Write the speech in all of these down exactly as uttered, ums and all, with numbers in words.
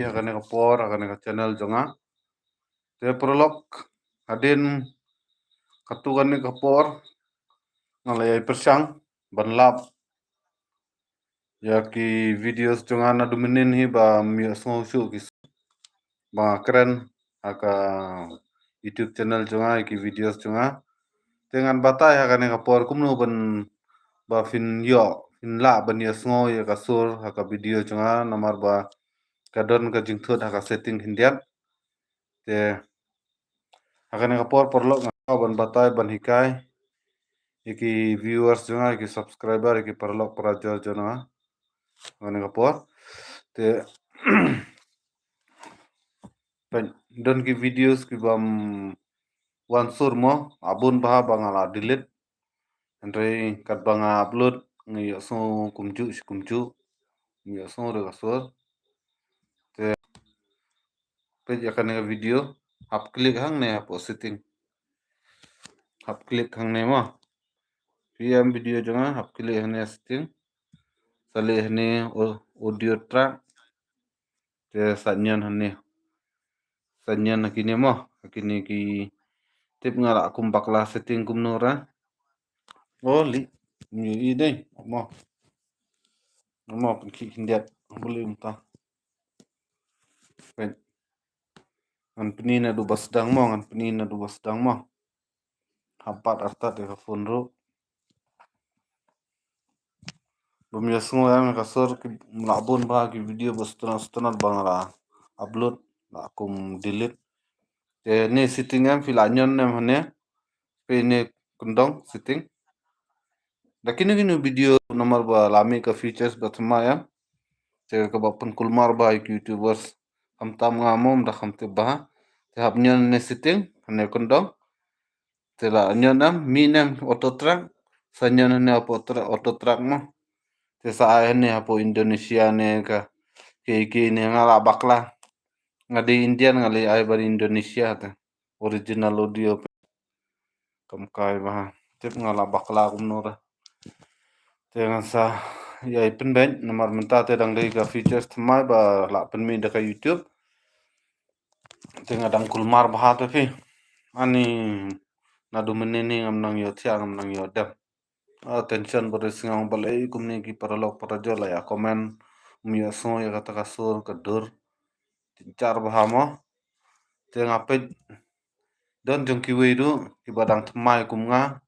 ha kane ka por ha kane ka channel jong nga. Te paralok, hadien katto katne ka por nga la ïai pyrshang ban lap ïa ki videos jong nga naduh mynnin hi ba ym ïohsngew shuh ki, ba nga kren ha ka YouTube channel jong nga, ïa ki videos jong nga. Te ngan batai ha kane ka por kumno ban ba phin ïoh, phin lah ban ïohsngew ïa ka sur ha ka video jong nga, namar ba ka don ka jingthut ha ka setting khyndiat. Te ha kane ka por paralok nga kwah ban batai, ban hikai ïa ki viewers jong nga, ïa ki subscriber, ïa ki paralok parajor jong nga ha kane ka por. Te peit, don ki videos ki bym wan sur mo, a bun bha ba nga la delete. Hynrei katba nga upload nga ïohsngew kumjuh shi kumjuh, nga ïohsngew ruh ka sur. Te peit ïa kane ka video, hap click hangne hapoh setting. Hap click hangne mo. Phi ïam video jong nga, hap click hangne setting. Sa leh hangne au-, audio track. Te sa nion hangne. Sa nion ha kine mo, ha kine ki tip nga la kum bakla setting kumno ra. Oh, li. Ngi i dei. Mo. Mo pynkhih khyndiat. Beli mynta. Peit. Ngan pyni naduh ba sdang mo, ngan pyni naduh ba sdang mo. Hap bat artat ïa ka phone ruh. Bym ïohsngew em ïa ka sur, ki la bun bha ki video ba sngewtynnat sngewtynnat ba nga la upload, la kum delete. Te ne setting em, phi la nion em hangne. Peit ne kyndong setting. Da kino kino video namar ba la mih ka features ba thymmai em. Te kaba pynkulmar bha ïa ki YouTubers. Khamtam nga mo, ym da kham tip bha. Te hap nion ne setting, hangne kyndong. Te la nion em, mih ne em auto track. Sa nion hangne hapoh tra-, auto track mo. Te sa ai hangne hapoh Indonesia ne ka, ki, ki ne nga la bakla. Nga dei Indian, nga leit ai ban Indonesia te. Original audio peit. Kam kai bha. Tip nga la bakla kumno ra. Te ngan sa ïai pynbeit namar mynta te dang dei ka features thymmai ba la pynmih da ka YouTube. Te nga dang kulmar bha te phi. Ani naduh mynne ni ngam nang ïohthiah, ngam nang ïoh dem. Ah, tension bha re, sngewbha lei kumne ki paralok parajor la ïa comment. Ym ïohsngew ïa kata ka sur ka dur. Tin char bha mo. Te nga peit don jong kiwei ruh kiba dang thymmai kum nga.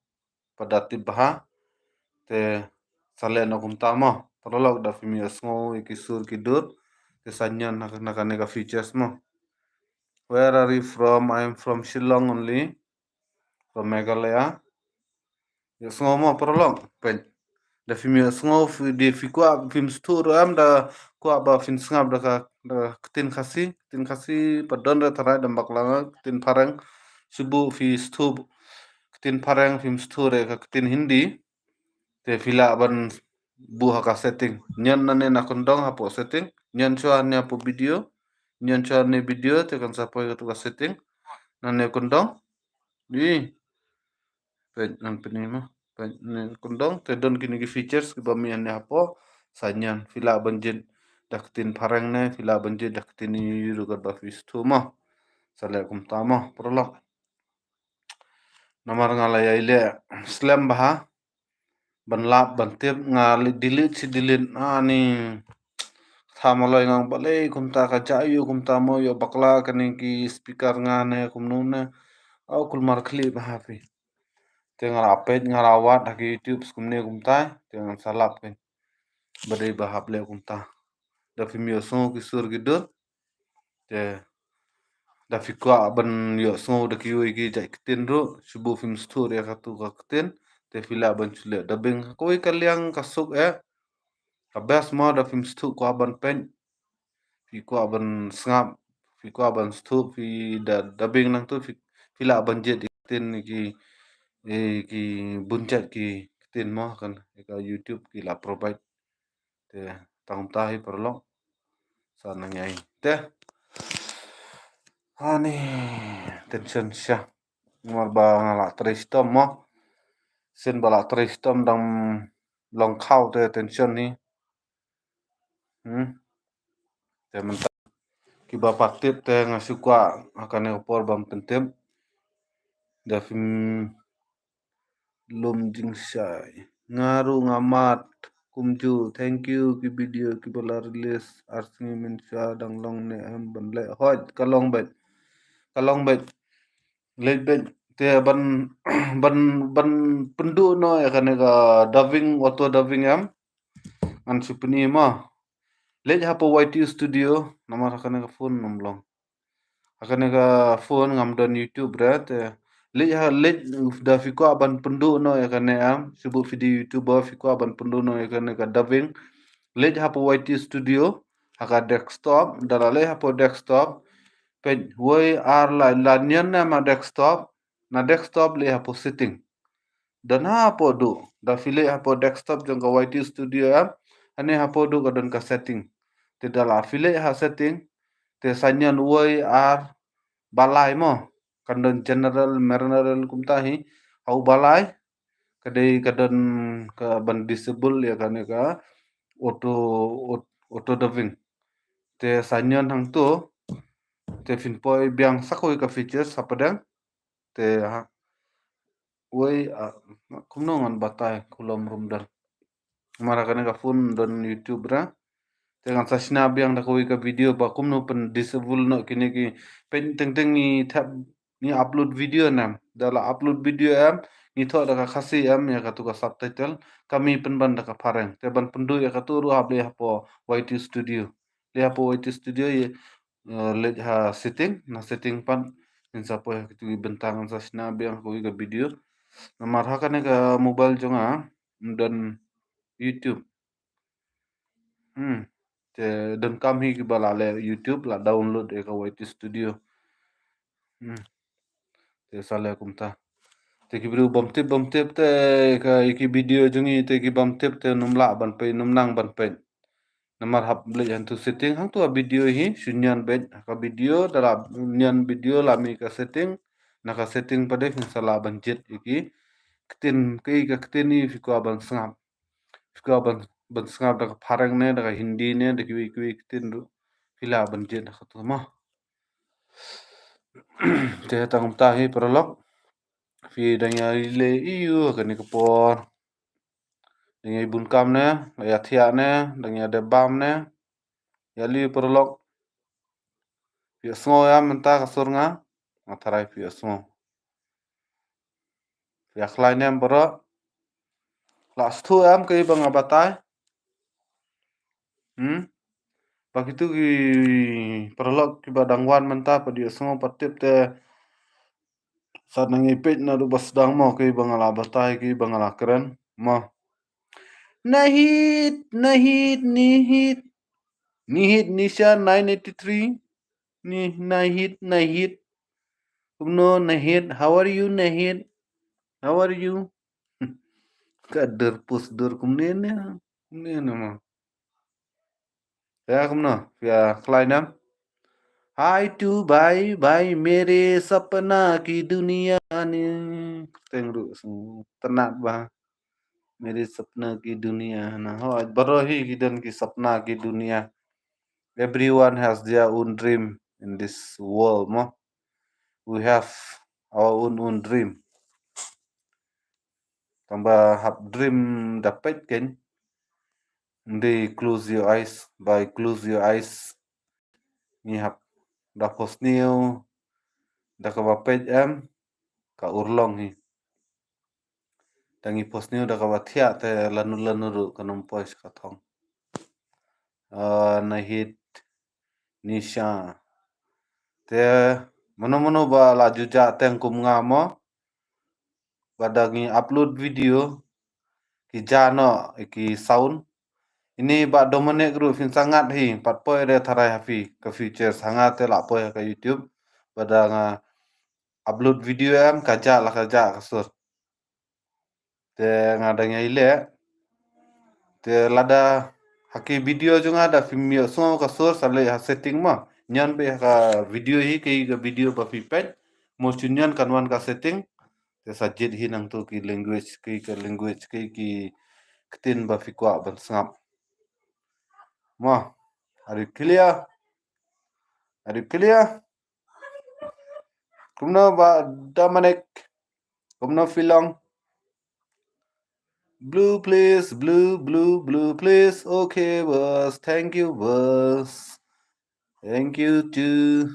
Pat da tip bha. Te sa leh noh kumta mo. Paralok, da phim ïohsngew ïa ki sur ki dur, te sa nion na, na kane ka features mo. Where are you from? I am from Shillong only. From Meghalaya. Ïohsngew mo paralok. Peit. Da phim ïohsngew, phi, da phi kwah, phim sngewthuh ruh em, da kwah ba phin sngap da ka, da ka ktien Khasi, ktien Khasi pat don re tharai, da ym bakla nga, ktien phareng. Shu buh phi sngewthuh ktien phareng, phim sngewthuh re ka ktien Hindi. Te phi lah ban buh ha ka setting. Nion nangne na kyndong hapoh setting. Nion shuwa nangne hapoh video. Nion shuwa nangne video, te kan sa poi katu ka setting. Nangne kyndong. Di. Peit, ngan pyni mo. Peit, nangne kyndong. Te don kine ki features kiba mih hangne hapoh. Sa nion, phi lah ban jied da ka ktien phareng ne, phi lah ban jied da ka ktien Ïewduh katba phi sngewthuh mo. Sa leh kumta mo paralok. Namar nga la ïai leh slem bha ban lap ban tip, nga leh delete shi delete. Ani, tha maloi ngang balei kumta, ka jia ïoh kumta mo, ïoh bakla kane ki speaker nga ne kumno ne. Aw, kulmar khlieh bha phi. Te nga la peit, nga la wad ha ki YouTube kumne kumta, te ngan sa lap kein ba dei ba hap leh kumta. Da phim ïohsngew ki sur ki dur. Te da phi kwah ban ïohsngew da kiwei ki jait ktien ruh, shu buh phim sngewthuh re katu ka ktien, te phi lah ban shu leh dubbing. Kawei ka liang ka suk eh. Ka best mo da phim sngewthuh, kwah ban peit. Phi kwah ban sngap, phi kwah ban sngewthuh, phi da dubbing nangtu, phi, phi lah ban jied ïa ki ktien ki, eh, ki bun jait ki ktien mo kan, ïa ka YouTube ki la provide. Te tang kumta hi paralok. Sa nang ïai. Te. Ani, tension sha. Namar ba nga la trei shitom mo. Sien ba la trei shitom dang long khaw te tension ni. Hmm. Te mynta kiba pat tip te nga shu kwah ha kane ka por ban pyntip. Da phim lum jingshai. Nga ruh nga mad kumjuh. Thank you ki video kiba la release ar sngi mynshuwa, dang long ne em ban leh? Hooid, ka long beit. Ka long beit. Leh beit. Te ban, ban, ban pynduh noh ïa kane ka dubbing, auto dubbing em. Ngan shu pyni mo. Leit hapoh Y T Studio, namar ha kane ka phone ngam long. Ha kane ka phone ngam don YouTube re, te leit ha, leit da phi kwah ban pynduh noh ïa kane em, shu buh phi dei YouTuber, phi kwah ban pynduh noh ïa kane ka dubbing. Leit hapoh Y T Studio, ha ka desktop, da la leit hapoh desktop, peit wei ar lai, la nion ne ma desktop, na desktop leit hapoh setting. Don hapoh duh, da phi leit hapoh desktop jong ka Y T Studio em, hangne hapoh duh ka don ka setting. Te da la phi leit ha setting, te sa nion wei ar ba lai mo. Kan don general, general kumta hi, ha u ba lai, ka dei ka don ka ban disable ïa kane ka auto, aut-, auto dubbing. Te sa nion hangto, te phin poi biang sa kawei ka features hapdeng. Te ha, wei, ah, kumno ngan batai, kulom rum dal. Namar ha kane ka phone don YouTube re. Te ngan sa shna biang da kawei ka video ba kumno pyn disable noh kine ki, peit teng teng ngi thep, ngi upload video ne em. Da la upload video em, ngi thoh da ka Khasi em ïa katu ka subtitle, kam pynban da ka phareng. Te ban pynduh ïa katu ruh hap leit hapoh Y T Studio. Leit hapoh Y T Studio ïa, eh, leit ha setting, na setting pat ngin sa poi ha kitu ki bynta, ngan sa shna biang kawei ka video. Namar ha kane ka mobile jong nga, ym don YouTube. Hmm. Te donkam hi kiba la leh YouTube, la download ïa ka Y T Studio. Hmm. Te sa leh kumta. Te ki briew bym tip, bym tip te ka, ïa ki video jong ngi, te ki bym tip te nym lah ban peit, nym nang ban peit. Namar hap leit hangtu setting, hangtu ha video hi, shu nion beit ha ka video, da la nion video la mih ka setting, na ka setting pat de phin sa lah ban jied ïa ki ktien, ki ka ktien hi phi kwah ban sngap. Phi kwah ban, ban sngap da ka phareng ne, da ka Hindi ne, da kiwei kiwei ktien ruh phi lah ban jied ha katu mo. Te tang kumta hi paralok. Phi dang ïa leh aiu ha kane ka por. Dang ïa bun kam ne, la ïa thiah ne, dang ïa dep bam ne. Ïa leh paralok. Phi ïohsngew ïa mynta ka sur nga, nga tharai phi ïohsngew. Phi ïa khlaiñ ne em baroh. La sngewthuh em kaei ba nga batai? Hmm? Ba kitu ki paralok kiba dang wan mynta pat ïohsngew pat tip te sa nang ïa peit naduh ba sdang mo kaei ba nga la batai, kaei ba nga la kren mo. Nahit, Nahit, Nihit. Nihit, Nisha, nine eighty-three. Ni, Nahit, Nahit. Kumno, Nahit? How are you, Nahit? How are you? Ka dur pus dur kumne ne. Kumne ne mo. Ïa kumno, ïa khlaiñ ne em. Hi to bye bye mere sapna ki duniya ne. Teng ruh sngewtynnat ba. Mere sapna ki duniya na. Ho, baroh hi ki don ki sapna ki duniya. Everyone has their own dream in this world mo. We have our own, own dream. Tang ba hap dream da peit kein. Ngi close your eyes, by close your eyes. Ngi hap da phosniew da kaba peit em, ka urlong hi. Da ngi phosniew da kaba thiah te lano lano ruh kan ym poi sha ka thong. Ah, Nahit, Nisha. Te mano mano ba la ju jah teng kum nga mo. Ba da ngi upload video ki jah noh ki sound. Ini ba Dominic ruh phin sa ngat hi, pat poi re tharai ha phi ka features, ha nga te la poi ha ka YouTube. Ba da nga upload video em ka jah la ka jah ka sur. Te nga dang ïai leh. Te lada ha ki video jong nga da phim ïohsngew ka sur sa leit ha setting mo. Nion beit ha ka video hi, kaei ka video ba phi peit. Mo shu nion kan wan ka setting. Te sa jied hi nangtu ki language, kaei ka language, kaei ki ktien ba phi kwah ban sngap. Mo, are you clear? Are you clear? Kumno Bah Dominic? Kumno phi long? Blue please, blue, blue, blue please. Okay, boss. Thank you, boss. Thank you too.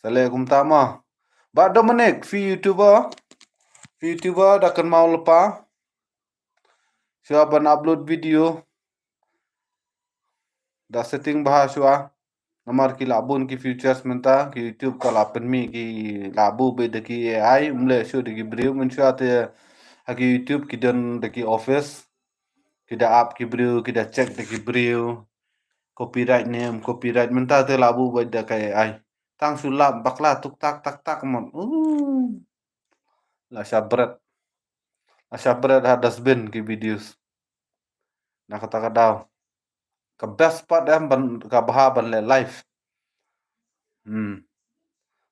Sa leh kumta mo. Bah Dominic, phi YouTuber. Phi YouTuber da kynmaw lypa shuwa ban upload video. Da setting bha shuwa. Namar ki la bun ki features mynta, ki YouTube ka la pynmih ki, la buh beit da ki A I, ym leh shuh da ki briew, mynshuwa te ha ki YouTube ki don da ki office, ki da ap ki briew, ki da check da ki briew. Copyright ne em copyright, mynta te la buh beit da ka A I. Tang shu lap bakla tuk tak tak tak mo. Uh. La shah bret. La shah bret ha dustbin ki videos. Na kata ka daw. Ka best part em ban, ka bha ban leh live. Hmm.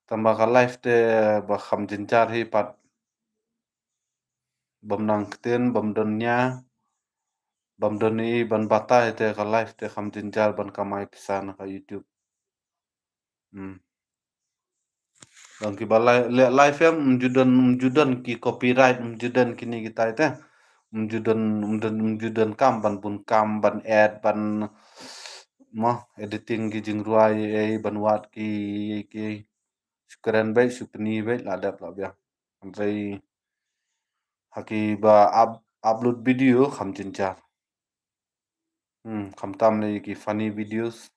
Tangba ka live te ba kham jynjar hi pat. Bym nang ktien, bym don nia, bym don i ban batai te ka live te kham jynjar ban kamai pisa na ka YouTube. Hmm. Dang kiba li-, li-, live em, ym ju don, ym ju don ki copyright, ym ju don kine kitai te. Ym ju don, ym don, ym ju don kam ban bun kam, ban add, ban mo editing ki jingrwai, eh, ban wad ki, ki. Shu kren beit, shu pyni beit, la dep la biang. Hynrei ha kiba up-, upload video kham jynjar. Hmm, khamtam lei ki funny videos.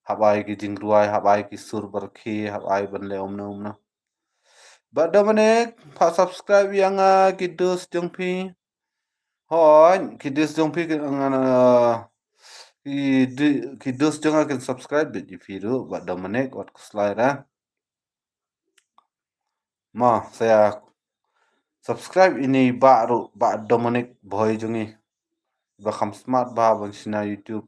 Hap ai ki jingrwai, hap ai ki sur barkhe, hap ai ban leh umno umno. Bah Dominic, pha subscribe ïa nga ki dos jong phi. Hooid, ki dos jong phi ki, nga, ki di-, ki dos jong nga kin subscribe beit ïa phi ruh, Bah Dominic, wat khuslai da. Mo, sa ïa subscribe ïa ini Bah ruh, Bah Dominic Bhoi jong ngi. Ba kham smat bha ban shna YouTube.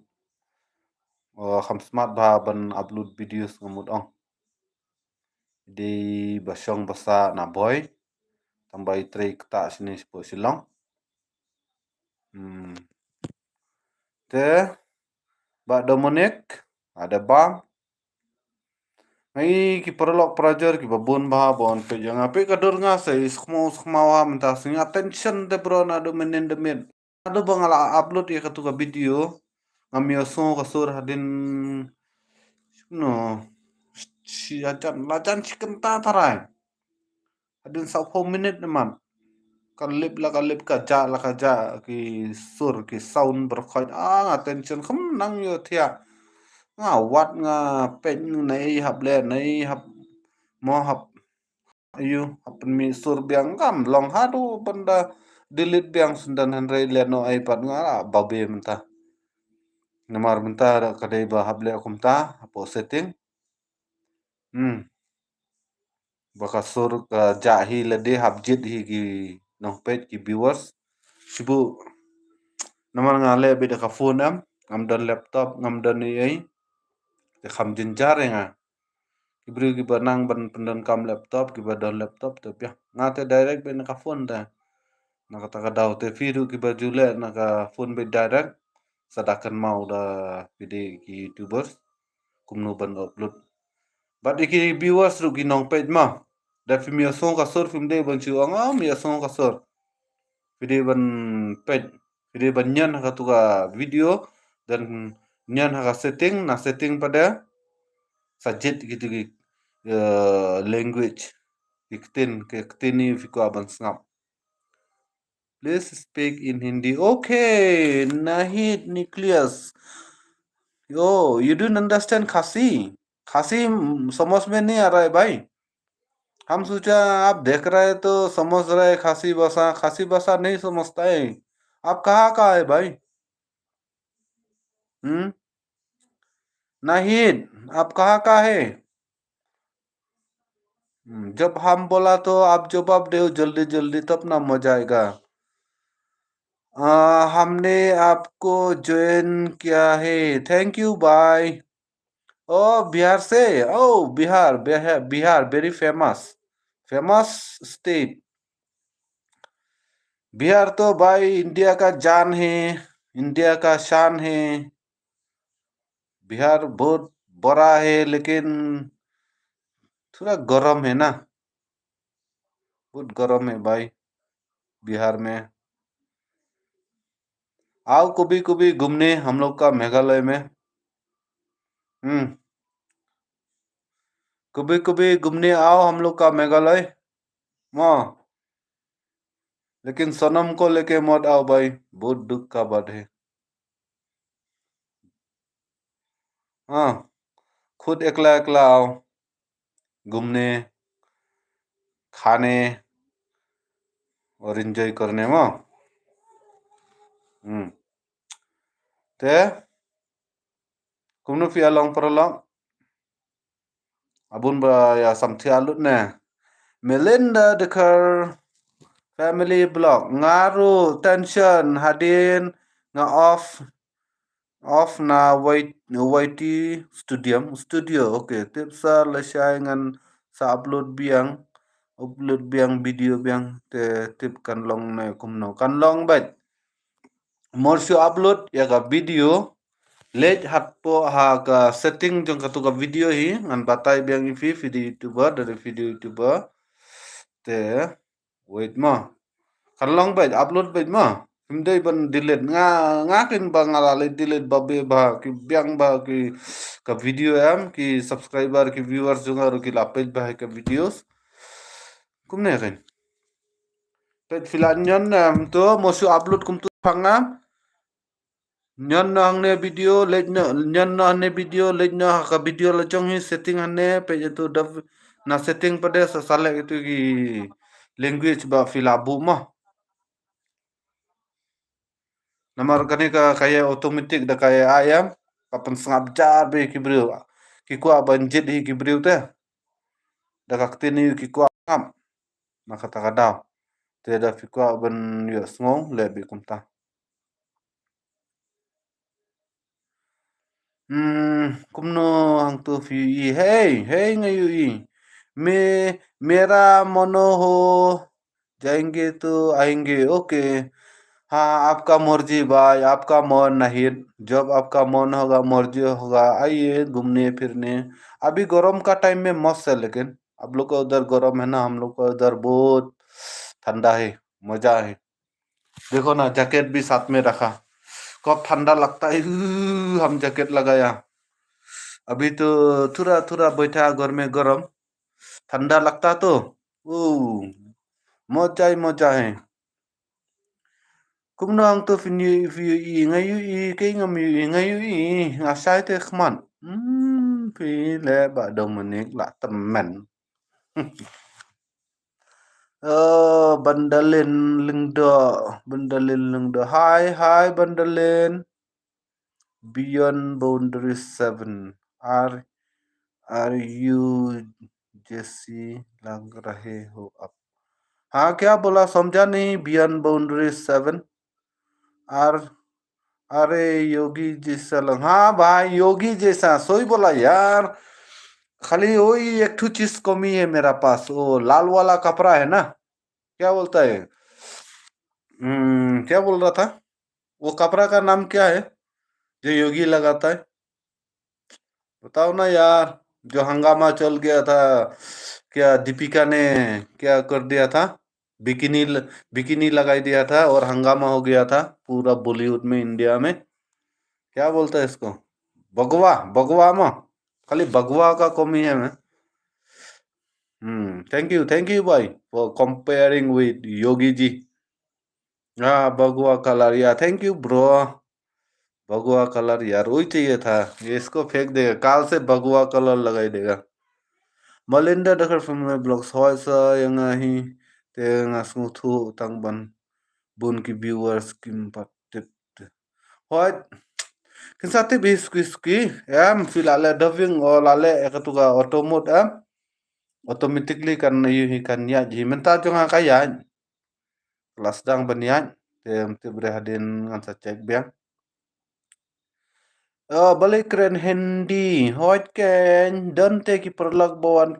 Oh, kham smat bha ban upload videos nga mut ong. Dei ba shong ba sah na Bhoi. Tang ba i trei kata shini shapoh Shillong. Hmm. Te, Bah Dominic, ada bang. Ngi ki paralok parajor kiba bun bha ban peit ïa nga, peit ka dur nga sa i skhmaw skhmaw ha mynta, sngi attention te bro naduh mynnin de miet. Naduh ba nga la upload ïa katu ka video, ngam ïohsngew ka sur hadien, no, shi hajan, lajan shi kynta tharai. Hadien sawphew minit ne mat. Ka lip la ka lip, ka jah la ka jah, ki sur, ki sound byrkhoit. Ah, nga tension, kham nang ïohthiah. Nga wad, nga peit, nai hap leh, nai hap, mo hap, ayu, hap pynmih sur biang, ngam long haduh ban da delete biang syndon, hynrei lehnoh ei pat nga la babe mynta. Namar mynta ka dei ba hap leh kumta hapoh setting. Hmm. Ba ka sur ka jah hi lade, hap jied hi ki nongpeit, ki viewers. Shu buh. Namar nga leh beit da ka phone em, ngam don laptop, ngam don ei ei. Te kham jynjar ïa nga. Ki briew kiba nang ban pyndonkam laptop, kiba don laptop te pia. Nga te direct beit na ka phone te. Na kata ka daw te phi ruh kiba ju leh na ka phone beit direct. Sa da kynmaw da phi dei ki YouTubers. Kumno ban upload. Bad ïa ki viewers ruh ki nongpeit ma. Da phim ïohsngew ka sur phim dei ban shu ong, ah, ym ïohsngew ka sur. Phi dei ban peit. Phi dei ban ñion ha katu ka video. Don ñion ha ka setting, na setting pat de. Sa jied kitu ki, eh, language. Ki ktien, ki ktien ne phi kwah ban sngap. Please speak in Hindi. Okay, Nahid Nicholas. Yo, you don't understand Khasi? खासी, समझ में नहीं आ रहा है भाई। हम सोचा आप देख रहे हैं तो समझ रहे हैं खासी भाषा, खासी भाषा नहीं समझता है। आप कहाँ का है भाई? हम्म? नाहिद, आप कहाँ का है? हम्म, जब हम बोला तो आप जवाब दो जल्दी जल्दी, तब ना मजा आएगा। आ, हमने आपको ज्वाइन किया है, thank you भाई। ओ बिहार से, ओ बिहार, बिहार, बिहार very famous, famous state। बिहार तो भाई इंडिया का जान है, इंडिया का शान है। बिहार बहुत बड़ा है, लेकिन थोड़ा गरम है ना। बहुत गरम है भाई, बिहार में। आओ कभी कभी घूमने हम लोग का मेघालय में। हम्म। कभी कभी घूमने आओ हम लोग का मेघालय। हाँ। लेकिन सनम को लेके मत आओ भाई, बहुत दुख का बात है। हाँ, खुद एकला एकला आओ घूमने, खाने और एंजॉय करने में। हम्म। Te, kumno phi ïa long paralok? Abun ba ïa samthi alut ne. Melinda Dekar Family Blog. Nga ruh tension hadien nga off, off na Y-, Y T Studio, studio. Okay, tip sa lashai ngan sa upload biang, upload biang video biang, te tip kan long ne kumno. Kan long bad. Mor shu upload ïa ka video, leit hapoh ha ka setting jong katu ka video hi, ngan batai biang ïa phi, phi dei YouTuber, da dei phi dei YouTuber. Te, wait mo. Kan long bad, upload bad mo. Phim dei ban delete. Nga, nga kin ba nga la leit delete ba be ba ki biang ba ki ka video em, ki subscriber, ki viewers jong nga ruh ki la peit ba ka videos. Kumne kin. Peit phi la ñion, em, to, mo shu upload kumtu pang em. Ñion noh hangne video, leit noh, ñion noh hangne video, leit noh ha ka video la jong hi setting hangne, peit ïa tu da na setting pat de sa select ïa tu ki language ba phi la buh mo. Namar kane ka, ka ïa automatic da ka ïa ai em, ka pynsngap jar bha ki briew. Ki kwah ban jied hi ki briew te. Da ka ktien hi ki kwah ngap. Na kata ka daw. Te da phi kwah ban ïohsngew leh bha kumta. Hmm, kumno hangtu phi ïohi? Hey, hey, nga ïohi. Me, mera mono ho jayenge to aayenge. Okay. हाँ, आपका मर्जी भाई, आपका मन नहीं, जब आपका मन होगा, मर्जी होगा, आइए, घूमने फिरने। अभी गर्म का टाइम में मस्त है, लेकिन आप लोग का उधर गर्म है ना, हम लोग का उधर बहुत ठंडा है, मजा है। देखो ना, जैकेट भी साथ में रखा। कब ठंडा लगता है, ऊ, हम जैकेट लगाया। अभी तो थोड़ा, थोड़ा बैठा घर में गर्म, ठंडा लगता तो, ऊ, मजा ही मजा है। Kumno hangtu phi ïohi, phi ïohi, nga ïohi, kaei ngam ïohi, nga ïohi, nga shai te khmat. Hmm, phi leh Bah Dominic la tymmen. Oh, Bandalin Lyngdoh, Bandalin Lyngdoh. Hi, hi, Bandalin. Beyond Boundary Seven. Are, are you जैसी लग रहे हो आप। हाँ, क्या बोला, समझा नहीं। Beyond Boundary Seven. Are, अरे योगी जैसा लग, हाँ भाई, योगी जैसा, सही बोला यार। खाली वही एक ठो चीज कमी है मेरा पास, वो लाल वाला कपड़ा है ना, क्या बोलता है, हम्म, क्या बोल रहा था, वो कपड़ा का नाम क्या है जो योगी लगाता है? बताओ ना यार, जो हंगामा चल गया था, क्या दीपिका ने क्या कर दिया था? बिकिनी ल-, बिकिनी लगाई दिया था और हंगामा हो गया था पूरा बॉलीवुड में, इंडिया में। क्या बोलता है इसको? बगवा, बगवा मा। खाली बगवा का कमी है मैं। हम्म, thank you, thank you भाई, for comparing with योगी जी। हाँ, बगवा कलर, या, thank you bro। बगवा कलर यार, वही चाहिए था, ये इसको फेंक देगा, काल से बगवा कलर लगाई देगा। Melinda Dekar Family Vlogs, hoi sa ïa nga hi, te nga sngewthuh tang ban bun ki viewers kim pat tip te. Hoi, kin sa tip hi suki suki, em, phi la leh dubbing o la leh ïa katu ka auto mode, em, automatically kan ïa hi kan ïaid hi, mynta jong nga ka ïaid. La sdang ban ïaid, te ym tip re hadien ngan sa check biang. Oh, balei kren Hindi, hooid keiñ, don te ki paralok ba wan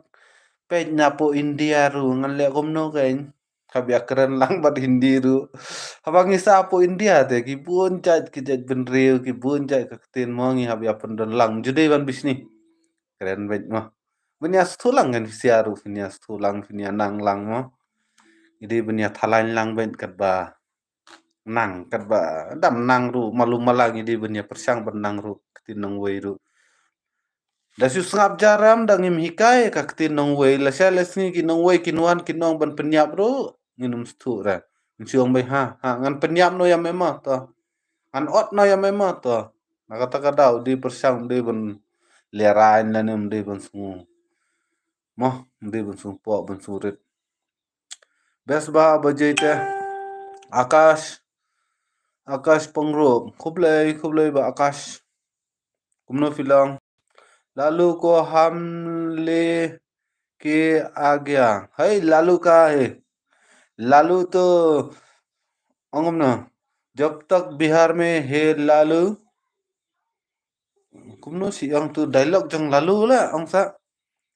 peit na poh India ruh, ngan leh kumno keiñ. Hap ïa kren lang bad Hindi ruh. Haba ngi sah poh India te, ki bun jait, ki jait bynriew, ki bun jait ka ktien mo, ngi hap ïa pyndon lang. Ju dei ban bishni. kren beit mo. Ban ïa sngewthuh lang ngan sia ruh, phin ïa sngewthuh lang, phin ïa nang lang mo. Ngi dei ban ïa thalaiñ lang beit katba nang, katba dam nang ruh, malu mala ngi dei ban ïa pyrshang ban nang ruh, ktien nongwei ruh. Da shu sngap jaram da ngim hikai ka ktien nongwei, lashai lasngi ki nongwei kin wan kin ong ban pynïap ruh, ngin ym sngewthuh re. Ngin shu ong beit ha, ha, ngan pynïap noh ïa me mo to. Ngan ot noh ïa me mo to. Na kata ka daw, dei pyrshang, dei ban lehrain lane, dei ban sngew. Mo, dei ban sngewpoh, ban sngewrit. Best ba ba jai te. Akash. Akash Pangrup. Khublei, khublei ba Akash. Kumno phi long? Lalu ko hum leke aa gaya. Hey, lalu ka hai. Lalu to ong kumno. Jab tak Bihar mein hai lalu. Kumno shi ong tu dialogue jong lalu la ong sa.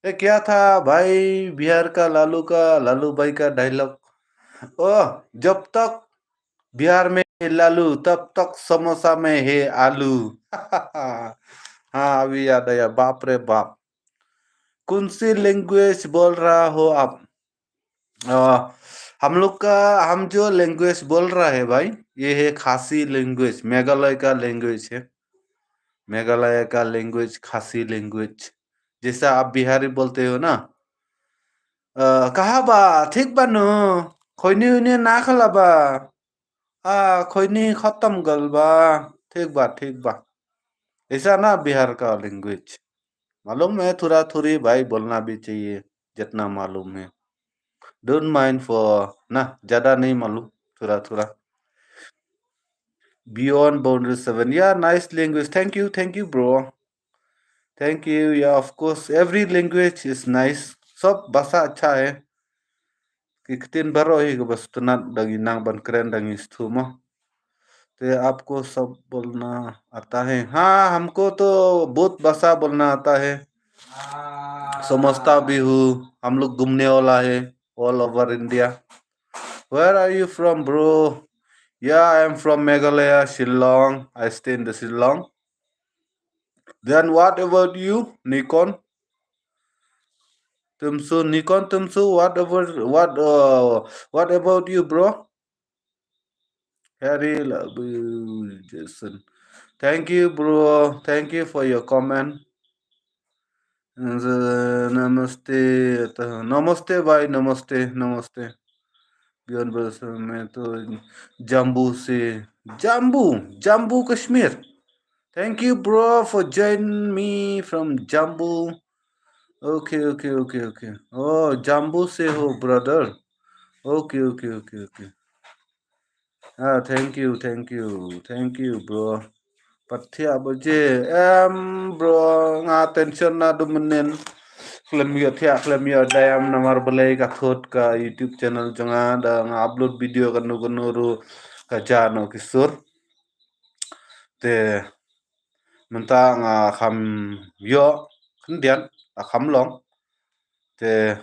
Eh, kya tha bhai, Bihar ka lalu ka, lalu bhai ka dialogue. Oh, jab tak Bihar mein lalu, tab tak samosa mein hai alu. Ha, abhi yaad aaya, baap re baap. Kaun si language bol raha ho aap? Ah, hum log ka, hum jo language bol raha hai bhai, ye hai Khasi language, Meghalaya ka language hai. Meghalaya ka language, Khasi language. Jaisa aap Bihari bolte ho na. Ah, kaha ba, thik ba no, khoini uini na khala ba. Ah, khoini khatam gal ba. Thik ba, thik ba. Aisa na Bihar ka language. मालूम है, थोड़ा थोड़ी भाई बोलना भी चाहिए, जितना मालूम है। Don't mind for, na, ज्यादा नहीं मालूम, थोड़ा थोड़ा। Beyond Boundary Seven. Yeah, nice language. Thank you, thank you, bro. Thank you. Yeah, of course, every language is nice. सब भाषा अच्छा है। Ki ktien baroh hi kaba sngewtynnat da ngi nang ban kren da ngi sngewthuh mo. Te aapko sab bolna aata hai? Ha, humko to bahut bhasha bolna aata hai. Samajhta bhi hu, hum log ghumne wala hai, all over India. Where are you from, bro? Yeah, I am from Meghalaya, Shillong. I stay in the Shillong. Then what about you, Nikon? Tumsu, Nikon Tumsu, what about, what, uh, what about you, bro? Harry Labu Jason. Thank you, bro. Thank you for your comment. And, uh, namaste. Namaste, bhai. Namaste. Namaste. Beyond Boundary Seven, मैं तो जम्मू से, जम्मू, जम्मू कश्मीर। Thank you, bro, for joining me from Jammu. Okay, okay, okay, okay. Oh, जम्मू से हो, brother. Okay, okay, okay, okay. Ah, thank you, thank you, thank you, bro. Pat thiah ba je, em, bro, nga tension naduh mynnin. Khlem ïoh thiah, khlem ïoh dei em, namar balei ka thut ka YouTube channel jong nga, da nga upload video kano kano ruh ka jia noh ki sur. Te mynta nga kham ïoh khyndiat, nga kham long. Te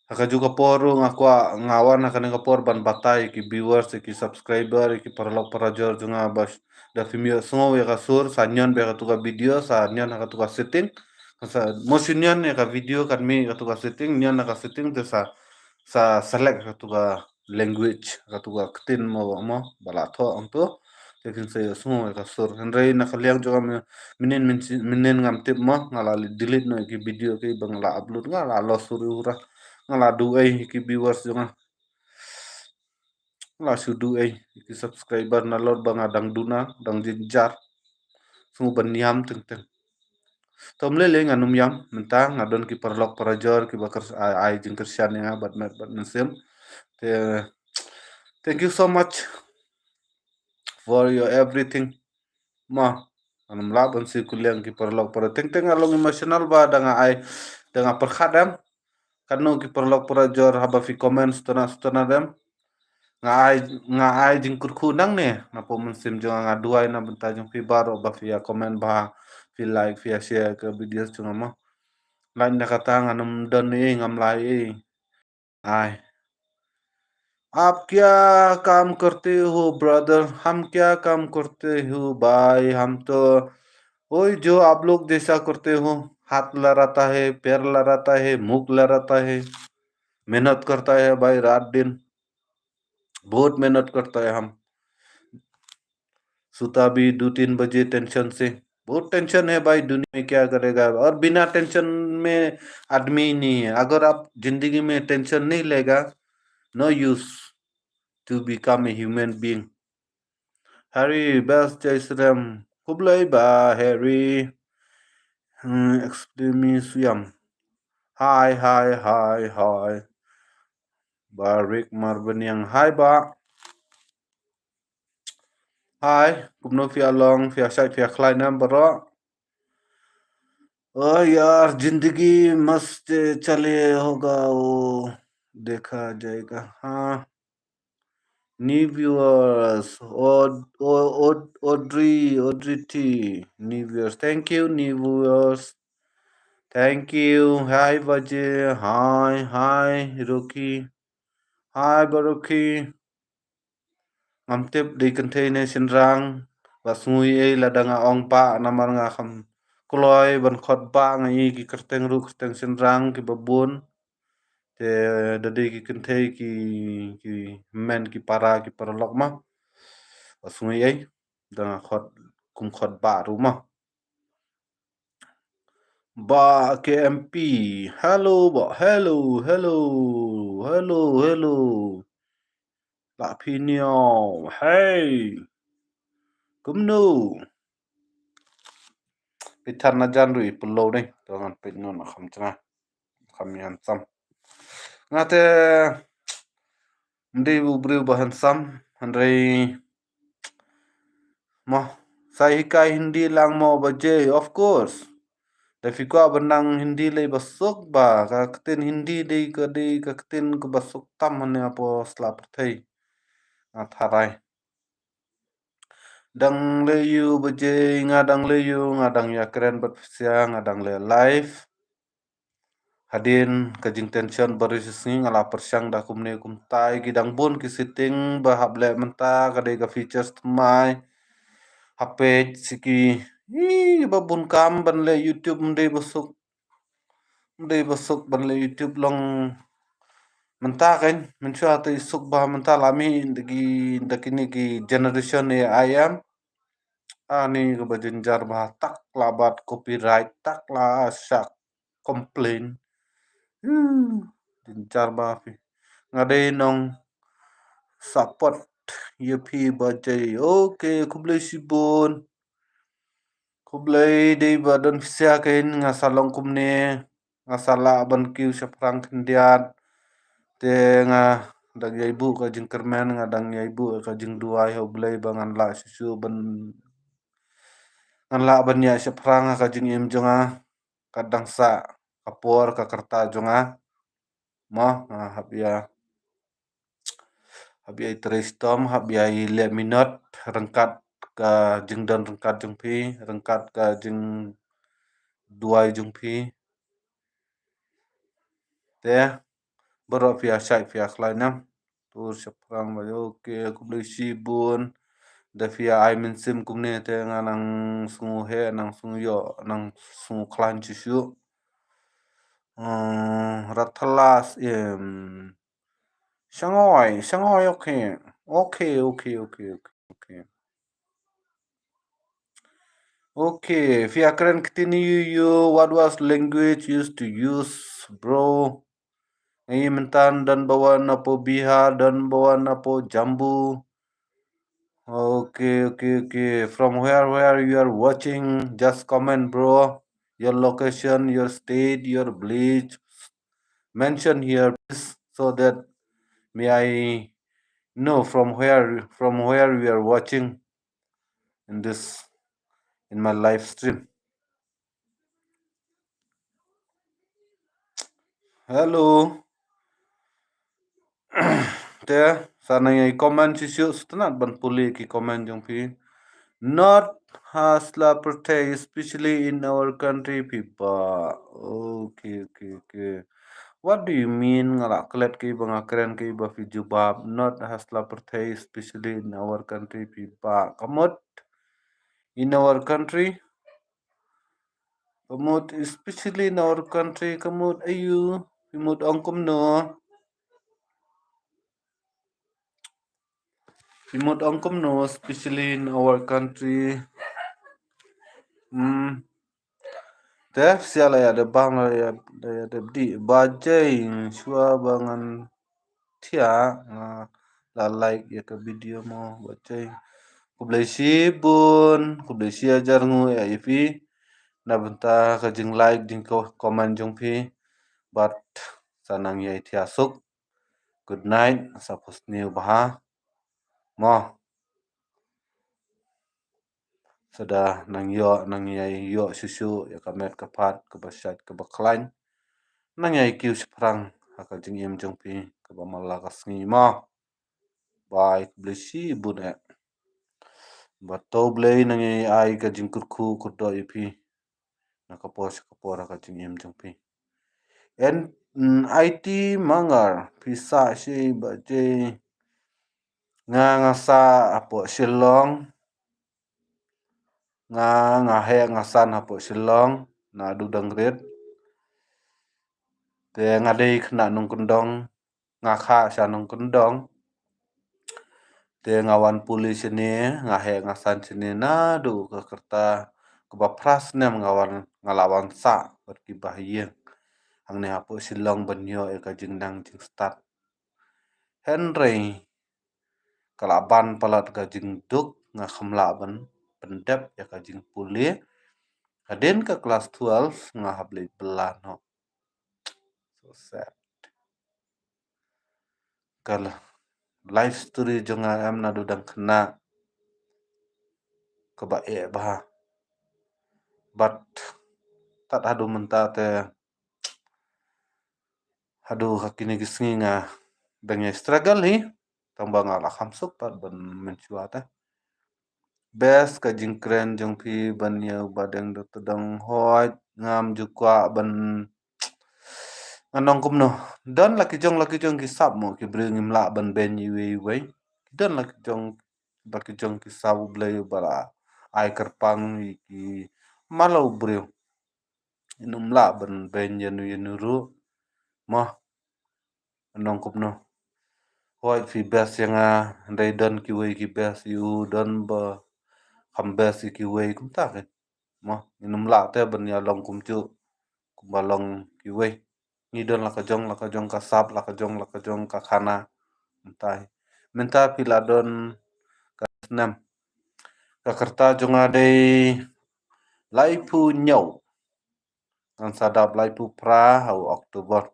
ha kajuh ka por ruh nga kwah, nga wan ha kane ka por ban batai ïa ki viewers, ïa ki subscriber, ïa ki paralok parajor jong nga ba da phim ïohsngew ïa ka sur, sa nion beit ha katu ka video, sa nion ha katu ka setting. Sa, mo shu nion ïa ka video kan mih ha katu ka setting, nion ha ka setting te sa, sa select ha katu ka language, ha katu ka ktien mo, mo ba la thoh hangto. Te kin sa ïohsngew ïa ka sur. Hynrei na ka liang jong nga mynnin, mynnin, mynnin ngam tip mo, nga la delete noh ïa ki video kiba nga la upload, nga la loss uri ura. Nga la duh ei ïa ki viewers jong nga. Nga la shu duh ei ïa ki subscriber nalor ba nga dang duna, dang jynjar. Sngewbha ban ïam teng teng. Te ym lei lei ngan ym ïam, mynta nga don ki paralok parajor kiba kyr-, ai, ai jingkyrshan ïa nga bad met bad mynsiem. Te, thank you so much for your everything. Ma, ngan ym lah ban siew kylliang ki paralok para. Teng teng nga long emotional ba da nga ai, da nga pyrkhat em. Katno ki paralok parajor haba phi comment sutna sutna dem. Nga ai, nga ai jingkyrkhu nangne, napoh mynsiem jong nga, nga duwai na bynta jong phi baroh ba phi ïa comment bha, phi like, phi ïa share ka videos jong nga mo. Lait na kata ngan ym don ei, ngam lah ei. Ai. आप क्या काम करते हो, brother? हम क्या काम करते हो, भाई? हम तो वही जो आप लोग जैसा करते हो। हाथ लड़ाता है, पैर लड़ाता है, मुख लड़ाता है, मेहनत करता है भाई रात दिन, बहुत मेहनत करता है हम। सोता भी दो तीन बजे टेंशन से। बहुत टेंशन है भाई, दुनिया में क्या करेगा। और बिना टेंशन में आदमी ही नहीं है। अगर आप जिंदगी में टेंशन नहीं लेगा, no use to become a human being. Harry, best, Jai Sram. Khublei ba, Harry. Hmm, extremist yam. Hi, hi, hi, hi. Ba Rick Marbaniang. Hi ba. Hi, kumno phi ïa long, phi ïa shait, phi ïa khlaiñ ne em baroh? ओ यार, जिंदगी मस्त चले होगा, वो देखा जाएगा। हाँ, new viewers, Aud-, Aud-, Aud-, Audrey, Audrey T, new viewers. Thank you, new viewers. Thank you. Hi, Baje. Hi, hi, Rocky. Hi, Baroki. Ngam tip dei kynthei ne shynrang, ba sngew ei lada nga ong ba namar nga kham kloi ban khot ba, nga i ki kyrteng ruh kyrteng shynrang kiba bun. Te da dei ki kynthei ki, ki men ki para ki paralok ma, ba sngew ei da nga khot, kum khot ba ruh ma. Ba K M P. Hello ba, hello, hello, hello, hello. Ba Pinio. Hey. Kumno? Pitan na jan rui pelo ni. Jangan pit ngon akham chana. Akham yan sam. Ngate ndi bu briew ba handsome, hynrei mo, sa hikai Hindi lang mo Baje, of course. Da phi kwah ban nang Hindi lei ba suk ba, ka ktien Hindi dei ka dei ka ktien kaba suk tam hangne hapoh sla pyrthei. Nga tharai. Dang leh ïu Baje, nga dang leh ïu, nga dang ïa kren bad phi sha, nga dang leh live. Hadien ka jingtension ba ri shisngi nga la pyrshang da kumne kumtai, ki dang bun ki setting ba hap leh mynta, ka dei ka features thymmai. Hap peit siki, ih, ba bun kam ban leh YouTube, ym dei ba suk. Ym dei ba suk ban leh YouTube long mynta kan, mynshuwa te i suk ba mynta la mih da ki, da kine ki generation A I em. Ani kaba jynjar ba tak la bat copyright, tak la shah complain. Huh, jynjar ba phi. Nga dei nong support ïa phi Baje. Okay, khublei shibun. Khublei dei ba don phi sha kein, nga sa long kumne, nga sa lah ban kiew shaphrang khyndiat. Te nga dang ïai buh ka jingkyrmen, nga dang ïai buh ka jingduwai ha U Blei ba ngan lah shuh shuh ban, ngan lah ban ïaid shaphrang ha ka jingim jong nga. Ka dang sah ka por ka rta jong nga. Mo, nga hap ïa, hap ïa i trei shitom, hap ïa i leh minot ryngkat ka jingdon ryngkat jong phi, ryngkat ka jingduwai jong phi. Te baroh phi ïa shait phi ïa khlaiñ nam. Tur shaphrang ba ïa, okay, khublei shibun. Da phi ïa ai mynsiem kumne te nga nang sngew heh, nang sngew ïoh, nang sngew khlaiñ shuh shuh. Hmm, Rathalas, em. Shangoi, shangoi, okay. Okay, okay, okay, okay, okay. Okay, phi ïa kren ktien ïu ïu, what was language used to use, bro? Nga i mynta don ba wan napoh Bihar, don ba wan napoh Jammu. Okay, okay, okay. From where, where you are watching, just comment, bro. Your location, your state, your village. Mention here, please, so that may I know from where, from where you are watching in this, in my live stream. Hello. Te sa nang ïa comment shisha, sngewtynnat ban pule ki comment jong phi. Not hustler pyrthei, especially in our country, phi ba. Okay, okay, okay. What do you mean? Nga la klet ki ba nga kren ki ba phi jubab. Not hustler pyrthei, especially in our country, phi ba. Kamut, in our country. Ka mut, especially in our country, ka mut aiu, phi mut ong kumno. Phi mut ong kumno, especially in our country. Hmm. Te, sia la ïa dep bang la ïa, la ïa dep dih. Ba jai, shuwa ba ngan thiah, nga la like ïa ka video mo, ba jai. Khublei shibun, khublei shi hajar nguh ïa phi. Na bynta ka jing like, jing ko-, comment jong phi. Bad sa nang ïai thiah suk. Good night, sa pus niu bha. Mo. Sa da nang ïoh, nang ïai ïoh shuh shuh, ïa ka met ka phad, kaba shait, kaba khlaiñ. Nang ïai kiew shaphrang, ha ka jingim jong phi, kaba man la ka sngi mo. Bye, khublei shibun eh. Bad to Blei nang ïai ai ka jingkyrkhu kyrdoh ïa phi. Na ka por sha ka por ha ka jingim jong phi. En, mm, I T Mangar, phi sah shi ba jai. Nga nga sah hapoh Shillong. Nga nga heh nga san hapoh Shillong, naduh dang rit. Te nga dei khynnah nongkyndong, nga kha sha nongkyndong. Te nga wan pule shane, nga heh nga san shane, naduh ka rta kaba phra snem nga wan, nga la wan sah bad ki bahaïing. Hangne hapoh Shillong ban ïoh ïa ka jingnang jingstad. Hynrei ka la ban palat ka jingduk, nga kham lah ban pyndep ïa ka jingpule. Hadien ka klas twelve nga hap leit bylla noh. So sad. Ka la-, life story jong nga em naduh dang khynnah kaba eh bha. Bad tad haduh mynta te, haduh ha kine ki sngi nga dang ïa struggle hi, tang ba nga la kham suk pat ban mynshuwa te. Best ka jingkren jong phi ban ïa u ba dang da tdong, hooid ngam ju kwah ban, ngan ong kumno. Don la ki jong, la ki jong ki sap mo, ki briew ngim lah ban beiñ iwei iwei. Don la ki jong, la ki jong ki sap, U Blei uba la ai kyrpang ïa ki, man la u briew. Ngin ym lah ban beiñ ïano ïano ruh. Mo. Ngan ong kumno. Hooid phi best ïa nga, hynrei don kiwei ki best ïa u, don ba kham best ïa kiwei, kumta kein. Mo, ngin ym lah te ban ïa long kumjuh kumba long kiwei. Ngi don la ka jong, la ka jong ka sap, la ka jong, la ka jong ka khana. Mynta hi. Mynta phi la don ka snem. Ka rta jong nga dei laiphew hynñiew. Ngan sa dap laiphew phra ha u October.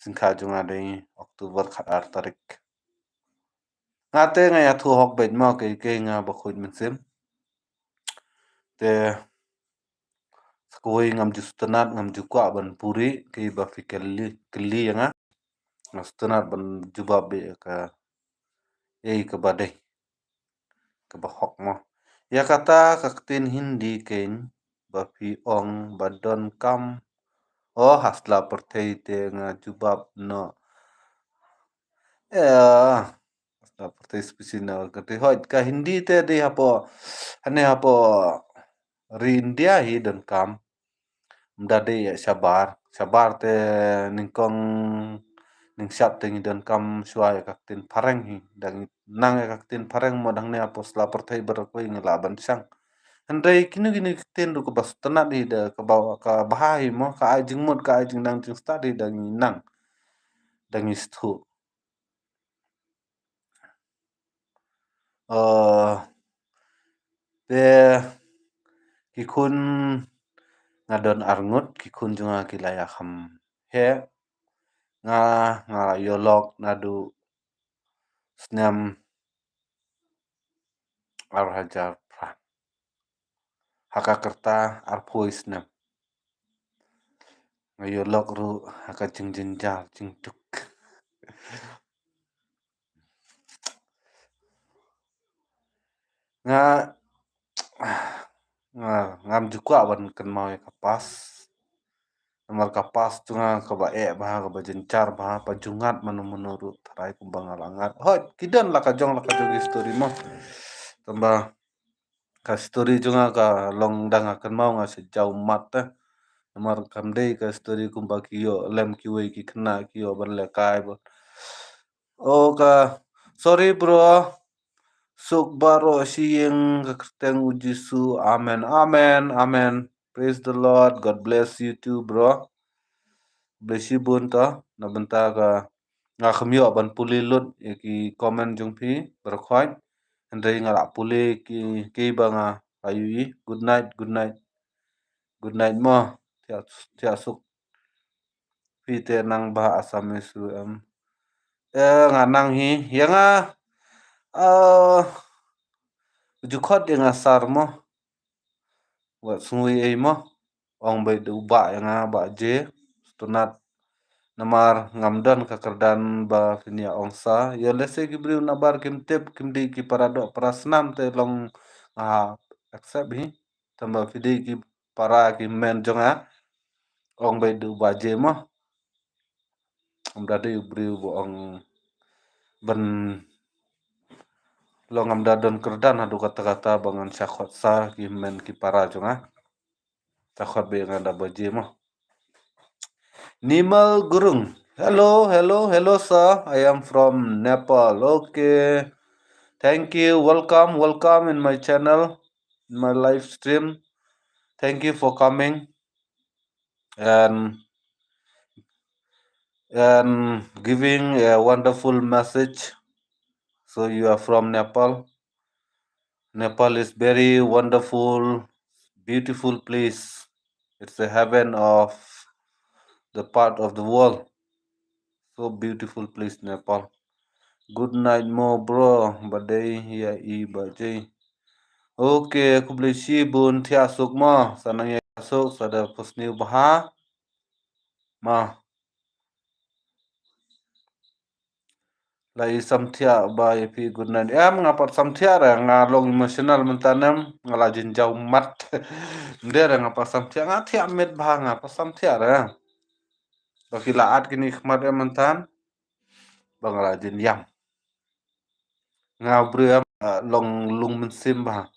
Syngkha jong nga dei October khatar tarik. Nga te nga ïathuh hok beit mo, kaei kaei nga bakhuid mynsiem. Te sa kawei ngam ju sngewtynnat, ngam ju kwah ban pule, kaei ba phi kylli, kylli ïa nga. Nga sngewtynnat ban jubab beit ïa ka, ïa kaba dei, kaba hok mo. Ïa kata ka ktien Hindi kein ba phi ong ba donkam. Oh, ha sla pyrthei te nga jubab noh. Eh, ha sla pyrthei, special na ka te, hooid ka Hindi te dei hapoh, hane hapoh ri India hi donkam. Ym da dei ïa shabar. Shabar te nyngkong nyngshap te ngi donkam shuwa ïa ka ktien phareng hi. Da ngi nang ïa ka ktien phareng mo, dang ne hapoh sla pyrthei baroh kawei ngi lah ban shang. Hynrei kino kino ki ktien ruh kaba sngewtynnat hi, da kaba, ka bha hi mo, ka ai jingmut, ka ai jingnang jingstad hi, da ngi nang, da ngi sngewthuh. Eh, te ki khun nga don arngut, ki khun jong nga ki la ïakham heh. Nga, nga ïalok naduh snem ar hajar phra. Ha ka rta arphew snem. Nga ïalok ruh ha ka jingjynjar jingduk. Nga, nga, ngam ju kwah ban kynmaw ïa ka past. Namar ka past jong nga kaba eh bha, kaba jynjar bha, ba ju ngat mano mano ruh tharai kumba nga la ngat. Hooid, ki don la ka jong, la ka jong ki story mo. Tangba Ka story jong nga ka long dang nga kynmaw nga sa jaw mat te. Namar kam dei ka story kumba ki ïoh lem kiwei ki khynnah ki ïoh ban lehkai bha. Oh ka, sorry bro. Suk baroh shi ïing ha ka kyrteng u Jisu. Amen, amen, amen. Praise the Lord. God bless you too, bro. Bless you bun to. Na bynta ka nga kham ïoh ban pule lut ïa ki comment jong phi baroh khoit. Hynrei nga la pule ki, ki ba nga la ïohi. Good night, good night. Good night mo. Thiah, thiah suk. Phi te nang ba Assamese ruh em. Eh, nga nang hi. Ïa nga, eh, ju khot ïa nga sir mo. Wat sngew ei mo. Ong beit u bah ïa nga, Bah J. Sngewtynnat. Namar ngam don ka kyrdan ba phin ïa ong sir. Ïa lehse ki briew nabar kim tip, kim dei ki para doh para snam te long nga accept hi. Tangba phi dei ki para ki hynmen jong nga. Ong beit u Bah J mo. Ngam da dei u briew ba ong ban long, ngam da don kyrdan haduh katta katta ba ngan shah khot sir, ki hynmen ki para jong nga. Shah khot beit nga da Bah J mo. Nimal Gurung. Hello, hello, hello, sir. I am from Nepal. Okay. Thank you. Welcome, welcome in my channel, in my live stream. Thank you for coming and, and giving a wonderful message. So you are from Nepal. Nepal is very wonderful, beautiful place. It's the heaven of the part of the world. So beautiful place, Nepal. Good night mo bro. Ba dei ïa i Bah J. Okay, khublei shibun, thiah suk mo. Sa nang ïa suk, sa da pus niu bha. Ma. La i samthiah ba ïa phi good night. Em, nga pat samthiah re, nga long emotional mynta nem, nga la jin jaw mat. Ym dei re nga pat samthiah, nga thiah miet bha, nga pat samthiah re. Ba ki la at kine khmat em mynta, ba nga la jin ïam. Nga u briew em, ah, long lung mynsiem bha.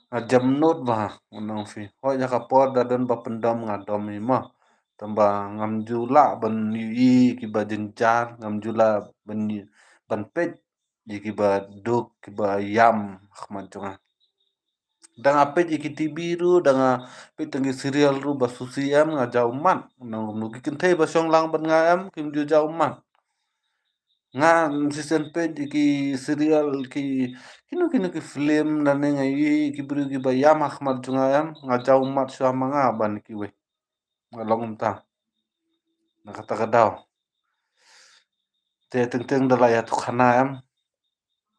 Nga jem nud bha, nga ong phi. Hooid, ha ka por da don ba pyndom nga dom hi mo. Tangba ngam ju lah ban ïohi kiba jynjar, ngam ju lah ban ïohi, ban peit ïa kiba duk, kiba ïam ha khmat jong nga. Da nga peit ïa ki T V ruh, da nga peit tang ki serial ruh ba susi em, nga jaw mat. Nga ong kumno, ki kynthei ba shong lang bad nga em, kim ju jaw mat. Nga shisien peit ïa ki serial, ki, kino kino ki film, lane nga ïohi ïa ki briew kiba ïam ha khmat jong nga em, nga jaw mat shuwa ma nga ban kiwei. Nga long kumta. Na kata ka daw. Te teng teng da la ïathuh khana em.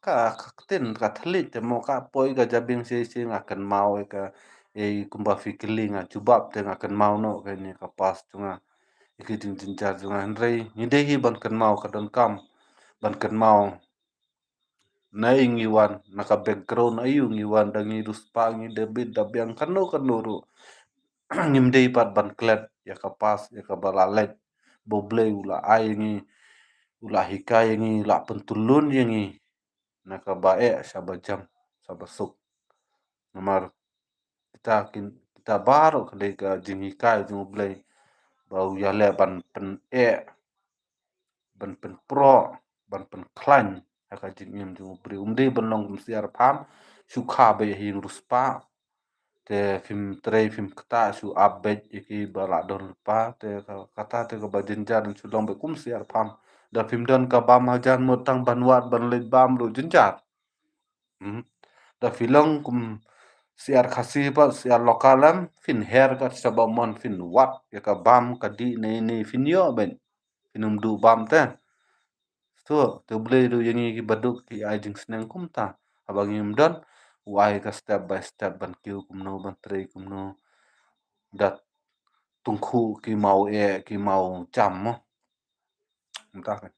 Ka, ka ktien ka thylliej te mo, ka poi ka jabieng shisha, nga kynmaw ïa ka, ïa kumba phi kylli nga jubab te nga kynmaw noh kane ka past jong nga. Ïa ki jingjynjar jong nga, hynrei ngi dei hi ban kynmaw, ka donkam ban kynmaw. Na aïu ngi wan, na ka background aïu ngi wan, da ngi riewspah, ngi da bit da biang kano kano ruh. Ngim dei pat ban klet ïa ka past, ïa kaba la leit. Ba U Blei u la ai ïa ngi, u la hikai ïa ngi, u la pyntylun ïa ngi na kaba eh, shaba jem, shaba suk. Namar kita kin, kita baroh ka dei ka jinghikai jong U Blei ba u ïaleh ban pyneh, ban pynproh, ban pynkhlaiñ ha ka jingim jong u briew. Um dei ban long kum syiar pham, shu kha beit ha ïing riewspah. Te phim trei, phim ktah, shu ap beit ïa kiba la don lypa. Te ka, kata te kaba jynjar, shu long beit kum syiar pham. Da phim don ka bam hajan, mut tang ban wad ban leit bam ruh jynjar. Hmm. Da phi long kum syiar Khasi pat, syiar local em, phin her kat shaba mon, phin wad ïa ka bam ka dih ne ne, phin ïoh beit. Phin ym duh bam te. To, te U Blei ruh ïa ngi kiba duk ki ai jingsneng kumta. Haba ngim don, u ai ka step by step ban kiew kumno, ban trei kumno. Da tyngkhuh ki maw eh, ki maw jam mo. Kumta ka.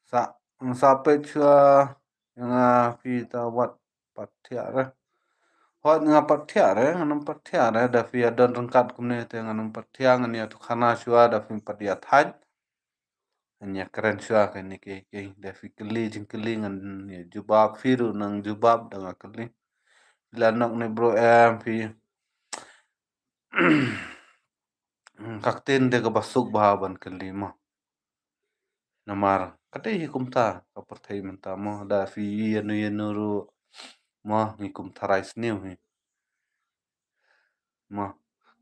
Sa, sa peit shuwa ïa nga, phi ta wat pat thiah re. Hooid, nga pat thiah re, ngan ym pat thiah re, da phi ïa don ryngkat kumne te ngan ym pat thiah, ngan ïathuh khana shuwa, da phim pat ïa thait. Ngan ïa kren shuwa kane ki, ki, da phi kylli jingkylli ngan ïa jubab, phi ruh nang jubab da nga kylli. Phi la nok ne bro em phi. Ka ktien de kaba suk bha ban kylli mo. Namar ka dei hi kumta ka pyrthei mynta mo, da phi ïa nu ïa nu ruh mo, ngi kum tharai sniew hi. Mo,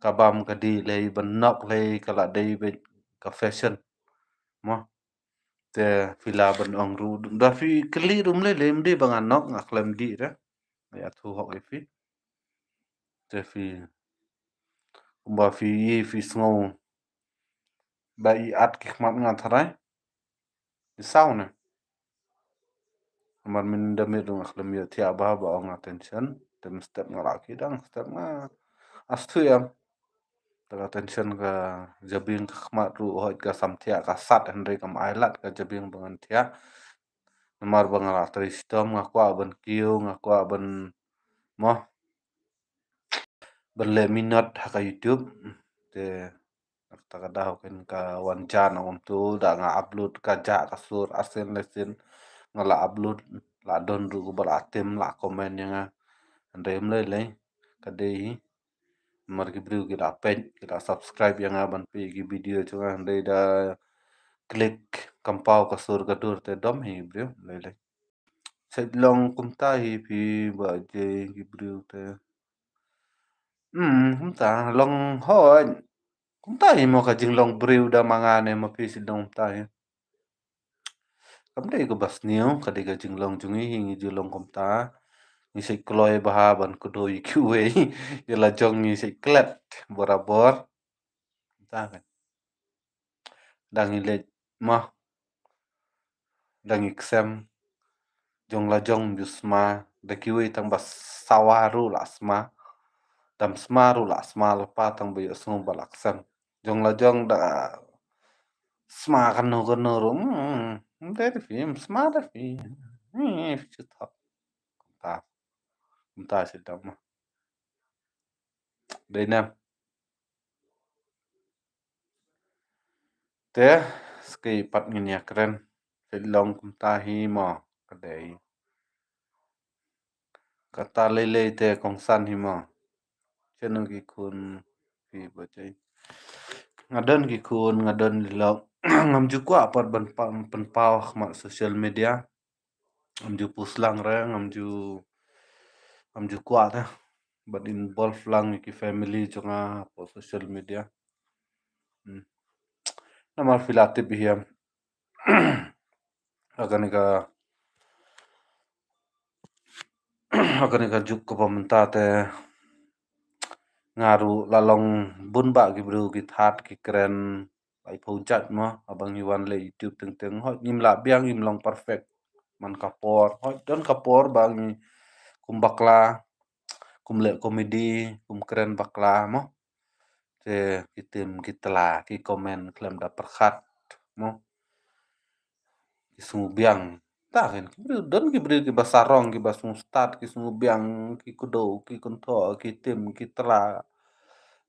ka bam ka dih lei ban nok lei ka la dei beit ka fashion. Mo, te phi lah ban ong ruh, da phi kylli ruh ym lei lei, ym dei ba nga nok, nga khlem dih re. Nga ïathuh hok ïa phi. Te phi, kumba phi ïa phi sngew ba i at ki khmat nga tharai. I saw ne. Namar mynta mynmiet ruh nga khlem ïohthiah bha ba ong attention. Te mynstep nga la ki dang step nga. Astu ïam. Te ka attention ka jabieng ka khmat ruh hooid ka samthiah ka sat, hynrei kam ailad ka jabieng ba ngan thiah. Namar ba nga la trei shitom, nga kwah ban kiew, nga kwah ban, mo, ban leh minot ha ka YouTube. Te na kata ka daw kan ka wan jan ong tu da nga upload ka jah ka sur arsien lesien nga la upload, la don ruh ba la tim la comment ïa nga. Hynrei ym lei lei ka dei hi. Namar ki briew ki la peit, ki la subscribe ïa nga ban peit ki video jong nga, hynrei da click kam paw ka sur ka dur te dom hi briew, ym lei lei. Sait long kumta hi phi Bah Jay, ki briew te. Hmm, kumta long hooid. Kumta hi mo ka jinglong briew da ma nga ne ma phi, sait long kumta hi. Kam dei kaba sniew, ka dei ka jinglong jong ngi hi, ngi ju long kumta. Ngi sait kloi bha ban kdew ïa kiwei. Ïa la jong ngi sait klet borabor. Kumta kan. Da ngi leit mo, da ngi ksem. Jong la jong ym ju sma, da kiwei tang ba sawa ruh la sma. Dam sma ruh la sma lypa tang ba ïohsngew ba la ksem. Jong la jong da sma kano kano ruh, hmm, ym dei da phi, ym sma da phi. Hmm, phi shu thok. Kumta. Kumta shu dam mo. Dei nem. Te skai pat ngin ïa kren. Sait long kumta hi mo, ka dei. Kata lei lei te kongsan hi mo. Chano ki khun phi Bah Jay. Nga don ki khun, nga don lok. Ngam ju kwah pat ban pa-, pynpaw ha khmat social media. Ngam ju post lang re, ngam ju, ngam ju kwah te ban involve lang ïa ki family jong nga ha social media. Hmm. Namar phi la tip hi ïam. Ha kane ka, ha kane ka juk kaba mynta te nga ruh la long bun bah ki briew ki thad ki kren laiphew jait mo, haba ngi wan leh YouTube teng teng. Hooid ngim lah biang, ngim long perfect man ka por. Hooid don ka por ba ngi kum bakla, kum leh comedy, kum kren bakla mo. Te ki tim ki tla, ki comment khlem da pyrkhat mo. Ki sngewbiang. Ta kin ki briew, don ki briew kiba sarong, kiba sngewstad, ki sngewbiang, ki kdew, ki kynthoh, ki tim ki tla.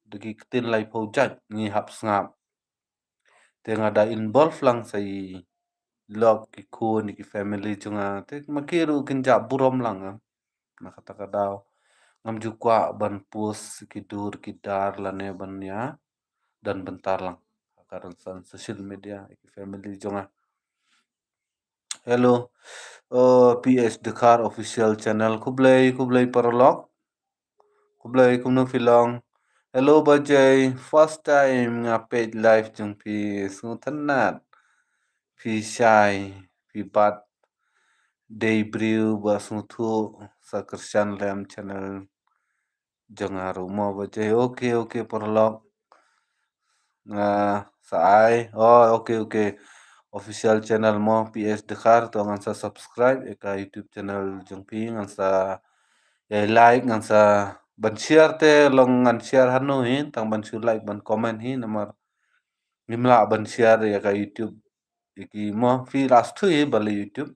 Da ki ktien laiphew jait ngi hap sngap. Te nga da involve lang sa i lok ki khun ki family jong nga. Te ma ki ruh kin jah burom lang, em. Na kata ka daw ngam ju kwah ban post ki dur ki dar lane ban ïa don bynta lang ha ka rynsan social media ki family jong nga. Hello. Uh, P H Dkhar official channel. Khublei, khublei paralok. Khublei, kumno phi long? Hello Bah Jay, first time nga peit live jong phi, sngewtynnat. Phi shai, phi bat dei briew ba sngewthuh sa kyrshan lem channel jong nga ruh mo Bah Jay. Okay, okay paralok. Nga sa ai. Oh, okay, okay. Official channel mo P H Dkhar, to ngan sa subscribe ïa ka YouTube channel jong phi, ngan sa ïa like, ngan sa ban share te long ngan share hano hi, tang ban shu like ban comment hi namar ngim lah ban share ïa ka YouTube. Ïa ki mo phi la shu hi ba leh YouTube.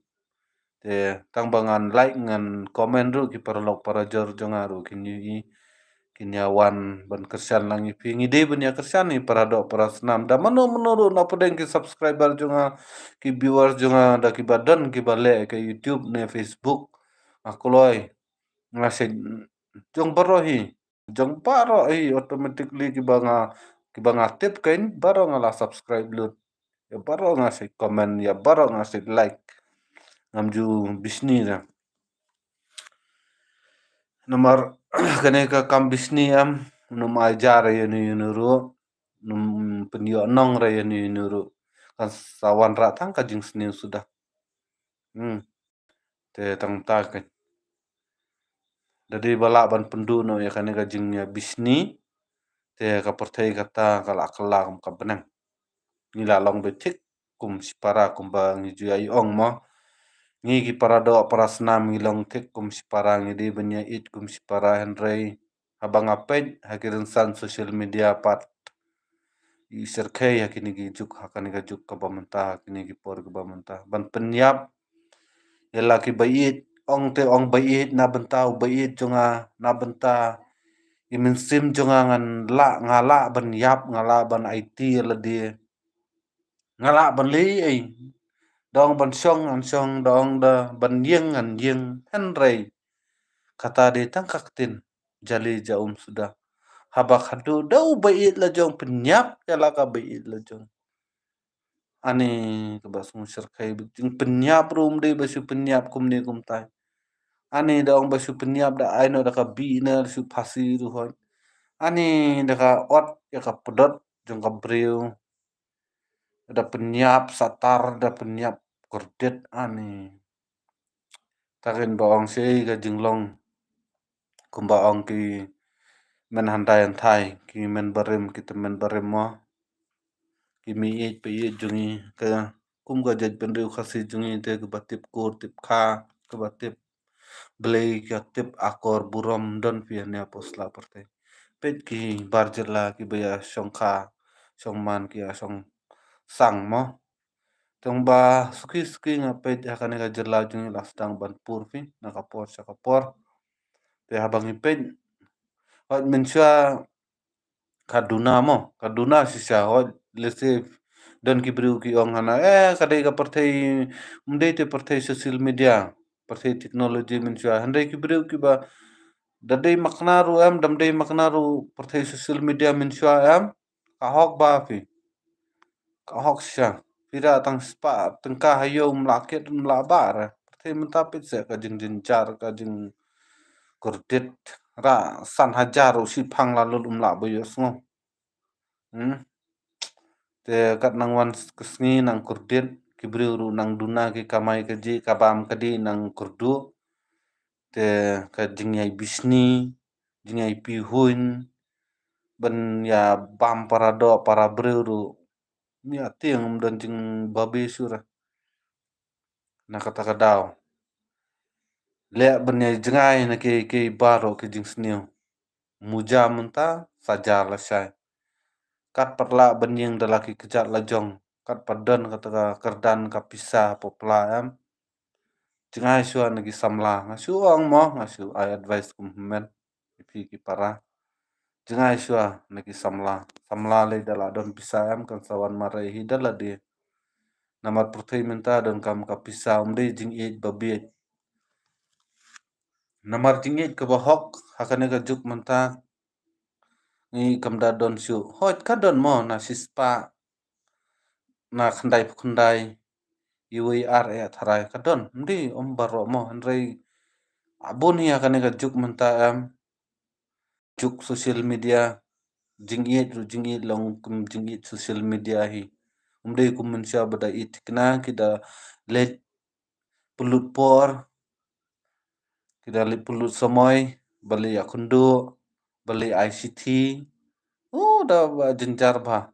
Te tang ba ngan like ngan comment ruh ki paralok parajor jong nga ruh kin ïohi, kin ïa wan ban kyrshan lang ïa phi. Ngi dei ban ïa kyrshan ïa para doh para snam. Da mano mano ruh na pdeng ki subscriber jong nga, ki viewers jong nga, da kiba don kiba leh ka YouTube ne Facebook, nga kloi, nga shu jong baroh hi, jong baroh hi, automatically kiba nga, kiba nga tip kein, baroh nga la subscribe lut. Ïa baroh nga shu comment, ïa baroh nga shu like. Ngam ju bishni da. Namar kane ka kam bishni em, ym ai jar ïa ïano ïano ruh, ym pynïoh nong ïa ïano ïano ruh. Kan sa wanrah tang ka jingsniew suda. Hmm. Te tang ta ka, da dei ba lah ban pynduh noh ïa kane ka jingïabishni, te ka pyrthei kata ka la kylla kum ka bneng. Ngi la long beit thik kum shipara, kumba ngi ju ïa ong mo. Ngi ki para doh para snam ngi long thik kum shipara, ngi dei ban ïa ïeit kum shipara, hynrei haba nga peit ha ki rynsan social media pat, i syrkhei ha kine ki juk, ha kane ka juk kaba mynta, ha kine ki por kaba mynta, ban pynïap ïa la kiba ïeit. Ong te ong ba ïeit, na bynta u ba ïeit jong nga, na bynta i mynsiem jong nga, ngan lah, nga lah ban ïap, nga lah ban aiti ïa lade. Nga lah ban leh ei ei. Da ong ban shong ngan shong, da ong da ban ïeng ngan ïeng, hynrei kata dei tang ka ktien jali ja um suda. Haba khadduh da u ba ïeit la jong pynïap ïa la ka ba ïeit la jong. Ani kaba sngewsyrkhei beit, jingpynïap ruh ym dei ba shu pynïap kumne kumtai. Ani da ong ba shu pynïap, da ai noh da ka bih ne shu phasi ruh hoi. Ani da ka ot ïa ka pdot jong ka briew. Da pynïap satar, da pynïap kordit, ani. Takin ba ong shi ka jinglong, kumba ong ki men handai hynthai, ki men barim, ki tymmen barim mo. Ki mei ïeit pa ïeit jong ngi, ka kum ka jaitbynriew Khasi jong ngi te, kiba tip kur tip kha, kiba tip Blei, ka tip akor burom, don phi hangne ha sla pyrthei. Peit ki bar jylla kiba ïa shongkha shongman, ki ïa shongsang mo. Tang ba suki suki nga peit ha kane ka jylla jong ngi la sdang ban pur phi na ka por sha ka por. Te haba ngi peit, hooid mynshuwa ka duna mo, ka duna shisha, hooid lehse don ki briew ki ong hana, eh, ka dei ka pyrthei, ym dei te pyrthei social media, pyrthei technology mynshuwa. Hynrei ki briew kiba, da dei makna ruh em, dam dei makna ruh, pyrthei social media mynshuwa em, ka hok ba phi. Ka hok shisha. Phi da tang spah tyngka ha ïew ym lah kit ym lah bah re. Pyrthei mynta peit seh ka jingjynjar, ka jingkordit. Ra san hajar ruh shiphang la lut ym lah ba ïohsngew. Hmm. Te kat nang wan ka sngi nang kordit, ki briew ruh nang duna, ki kamai kajih, ka bam kajih nang kyrduh. Te ka jingïai bishni, jingïai pihuiñ, ban ïa bam para doh para briew ruh, ym ïa tieng, ym don jingbabe shuh re. Na kata ka daw, leh ban ïa jngai na kiei kiei baroh ki jingsniew. Muja mynta, saja lashai. Kat pat lah ban ïeng da la ki kjat la jong, kat pat don kata ka kyrdan ka pisa ha pla em. Jngai shuwa na ki samla, nga shu ong mo, nga shu ai advice kum hynmen ïa phi ki para. Jngai shuwa na ki samla. Samla lei da la don pisa em, kan sa wan mareh hi da lade. Namar pyrthei mynta donkam ka pisa, ym dei jingïeit ba bieit. Namar jingïeit kaba hok ha kane ka juk mynta ngi kam da don shuh. Hooid ka don mo, na shispah, na khyndaiphew khyndai, iwei ar eh tharai ka don. Ym dei ym baroh mo, hynrei a bun hi ha kane ka juk mynta em, juk social media, jingïeit ruh jingïeit long kum jingïeit social media hi. Ym dei kum mynshuwa ba da ïeit thikna, ki da leit pynlut por, ki da leit pynlut samoi, ba leit ïakynduh, ba leit ai shithi. Oh, da ba jynjar bha.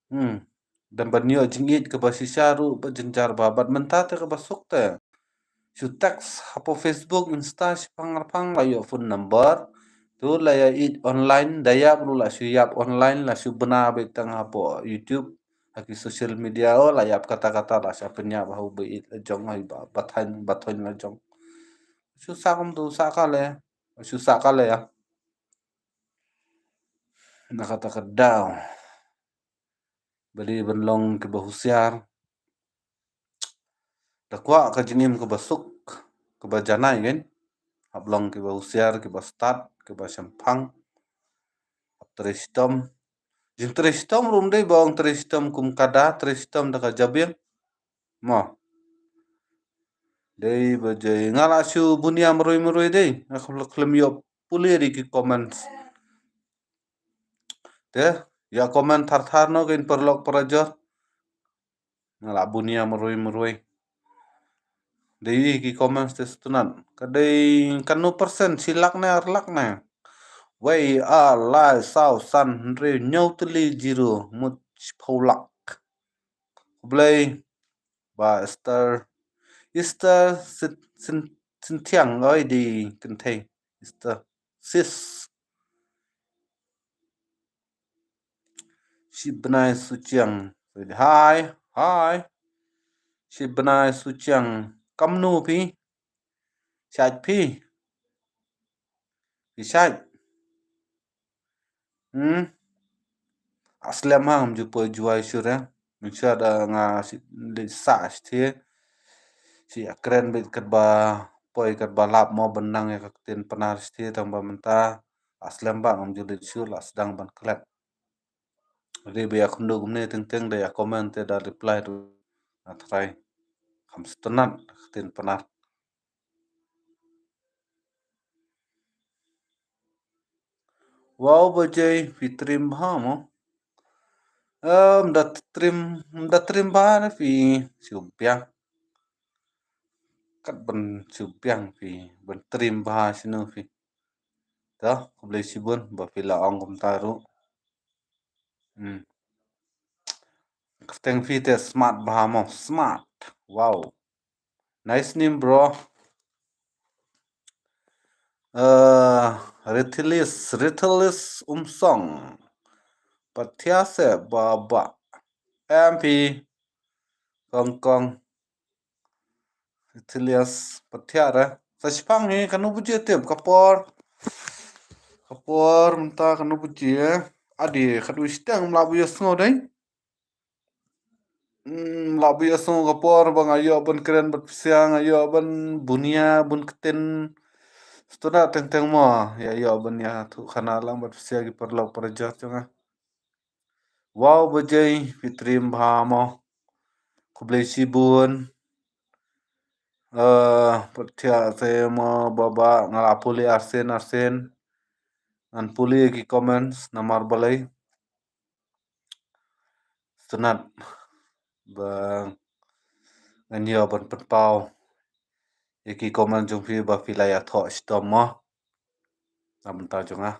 Hmm. Dang ban ïoh jingïeit kaba shisha ruh ba jynjar bha. Bad mynta te kaba suk te, shu text hapoh Facebook, Insta, shiphang arphang, la ïoh phone number. Tu la ïa ïeit online, da ïap ruh la shu ïap online, la shu bna beit tang hapoh YouTube, ha ki social media, oh, la ïap kata kata, la shu pynïap ha u ba ïeit la jong, ha i ba, ba thaiñ, ba thoiñ la jong. Shu sah kumtu, sah ka lei, shu sah ka lei ïa. Na kata ka daw ba dei ban long kiba husiar. Da kwah ka jingim kaba suk, kaba janai kan. Hap long kiba husiar, kiba stad, kiba shemphang. Hap trei shitom. Jingtrei shitom ruh ym dei ba ong trei shitom kum ka da, trei shitom da ka jabieng. Mo. Dei ba jai nga la shu bunia marwei marwei dei. Nga khlem ïoh pule ïa ki comments. Te ïa comment thar thar noh ki paralok parajor. Nga la bunia marwei marwei. Dei ki comments te stunat. Ka dei kano percent, shi lak ne ar lak ne. Wei ar lai saw san hynriew hynñiew tylli zero mut shiphew lak. Khublei Bah Esther. Esther Sin, Sin, Sinthiang, oi, dei kynthei. Esther. Sis. Shi bnai Suchiang. Hi, hi. Shi bnai Suchiang. Kamnu phi? Shait phi? Phi shait? Hmm? Aslem ha ngam ju poi juai shuh re. Mynshuwa da nga shi leit sah shatei. Shi akren beit katba poi katba lap mo ban nang ïa ka ktien Pnar shatei tang ba mynta. Aslem ba ngam ju leit shuh la sdang ban klet. Dei ba ïa khyndu kumne teng teng da ïa comment te da reply tu. Nga tharai kham sngewtynnat ka ktien Pnar. Wow, ba jai phi trim bha mo. Em, da trim, da trim bha ne phi shu biang. Kat ban shu biang phi, ban trim bha shino phi. Da, khublei shibun, ba phi la ong kumta ruh. Hmm. Kyrteng phi te smart bha mo, smart. Wow. Nice name, bro. Uh, Retilis, Retilis Umsong. Pathia se baba. M P. Kong kong. Retilis, pathia re. Sa shipang hi, kano baje tip, ka por. Ka por, mynta kano baje. Adi, khatwei shiteng, mla baje sngew dei. Hmm, la ba ïohsngew ka por ba nga ïoh ban kren bad pisa, nga ïoh ban bunia, bun ktien. Sngewtynnat teng teng mo, ïa ïoh ban ïathuh khana lang bad pisa ki paralok parajor jong nga. Wow, ba jai, phi trim bha mo. Khublei shibun. Eh, pathia se mo baba, nga la pule arsien arsien. Ngan pule ki comments namar balei. Sngewtynnat ba ngan ïoh ban pynpaw ïa ki comment jong phi ba phi la ïathoh shitom mo. Na bynta jong nga.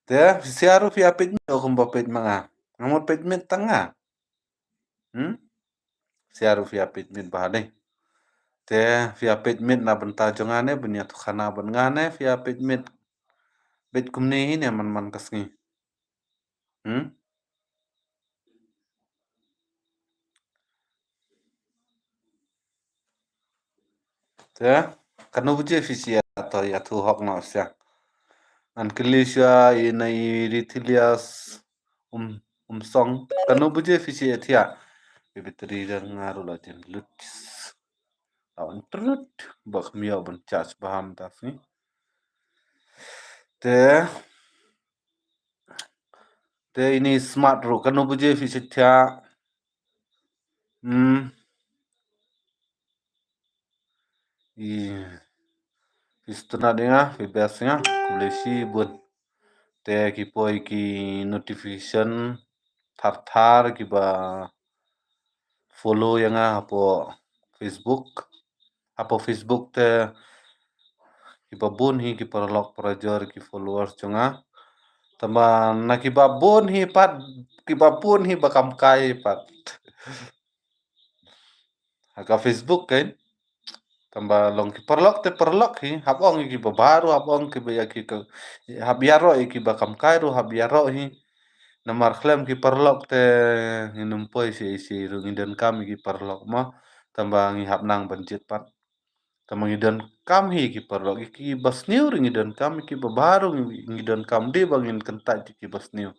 Te phi sha ruh phi ïa peit miet kumba peit ma nga. Nga mut peit miet tang nga. Hmm? Sha ruh phi ïa peit miet bha dei. Te phi ïa peit miet na bynta jong nga ne, ban ïathuh khana bad nga ne, phi ïa peit miet. Beit kumne hi ne man man ka sngi. Hmm? Te, kano baje phi sha to ïathuh hok noh sha. Ngan kylli sha ïa i Rithilias um, Umsong. Kano baje phi sha thiah. Ïa battery dang nga ruh la jan lut. La wan trut. Ba kham ïoh ban charge bha mynta sngi. Te, Te ini smart ruh kano baje phi sha thiah. Hmm. I, phi sngewtynnat ïa nga, phi best ïa nga, khublei shibun. Te ki poi ki notification thar thar kiba follow ïa nga hapoh Facebook. Hapoh Facebook te kiba bun hi ki paralok parajor ki followers jong nga. Tangba na kiba bun hi pat, kiba bun hi ba kam kai pat. Ha ka Facebook kan. Tangba long ki paralok te paralok hi, hap ong ïa kiba bha ruh, hap ong kiba ïa ki ka, hap ïaroh ïa kiba kam kai ruh, hap ïaroh hi. Namar khlem ki paralok te ngin ym poi sha sha ruh, ngi donkam ïa ki paralok mo. Tangba ngi hap nang ban jied pat. Tangba ngi don, kam hi ki paralok, ïa ki basniew ruh ngi donkam, ïa ki babha ruh ngi, ngi donkam, dei ba ngin kyntait ïa ki basniew.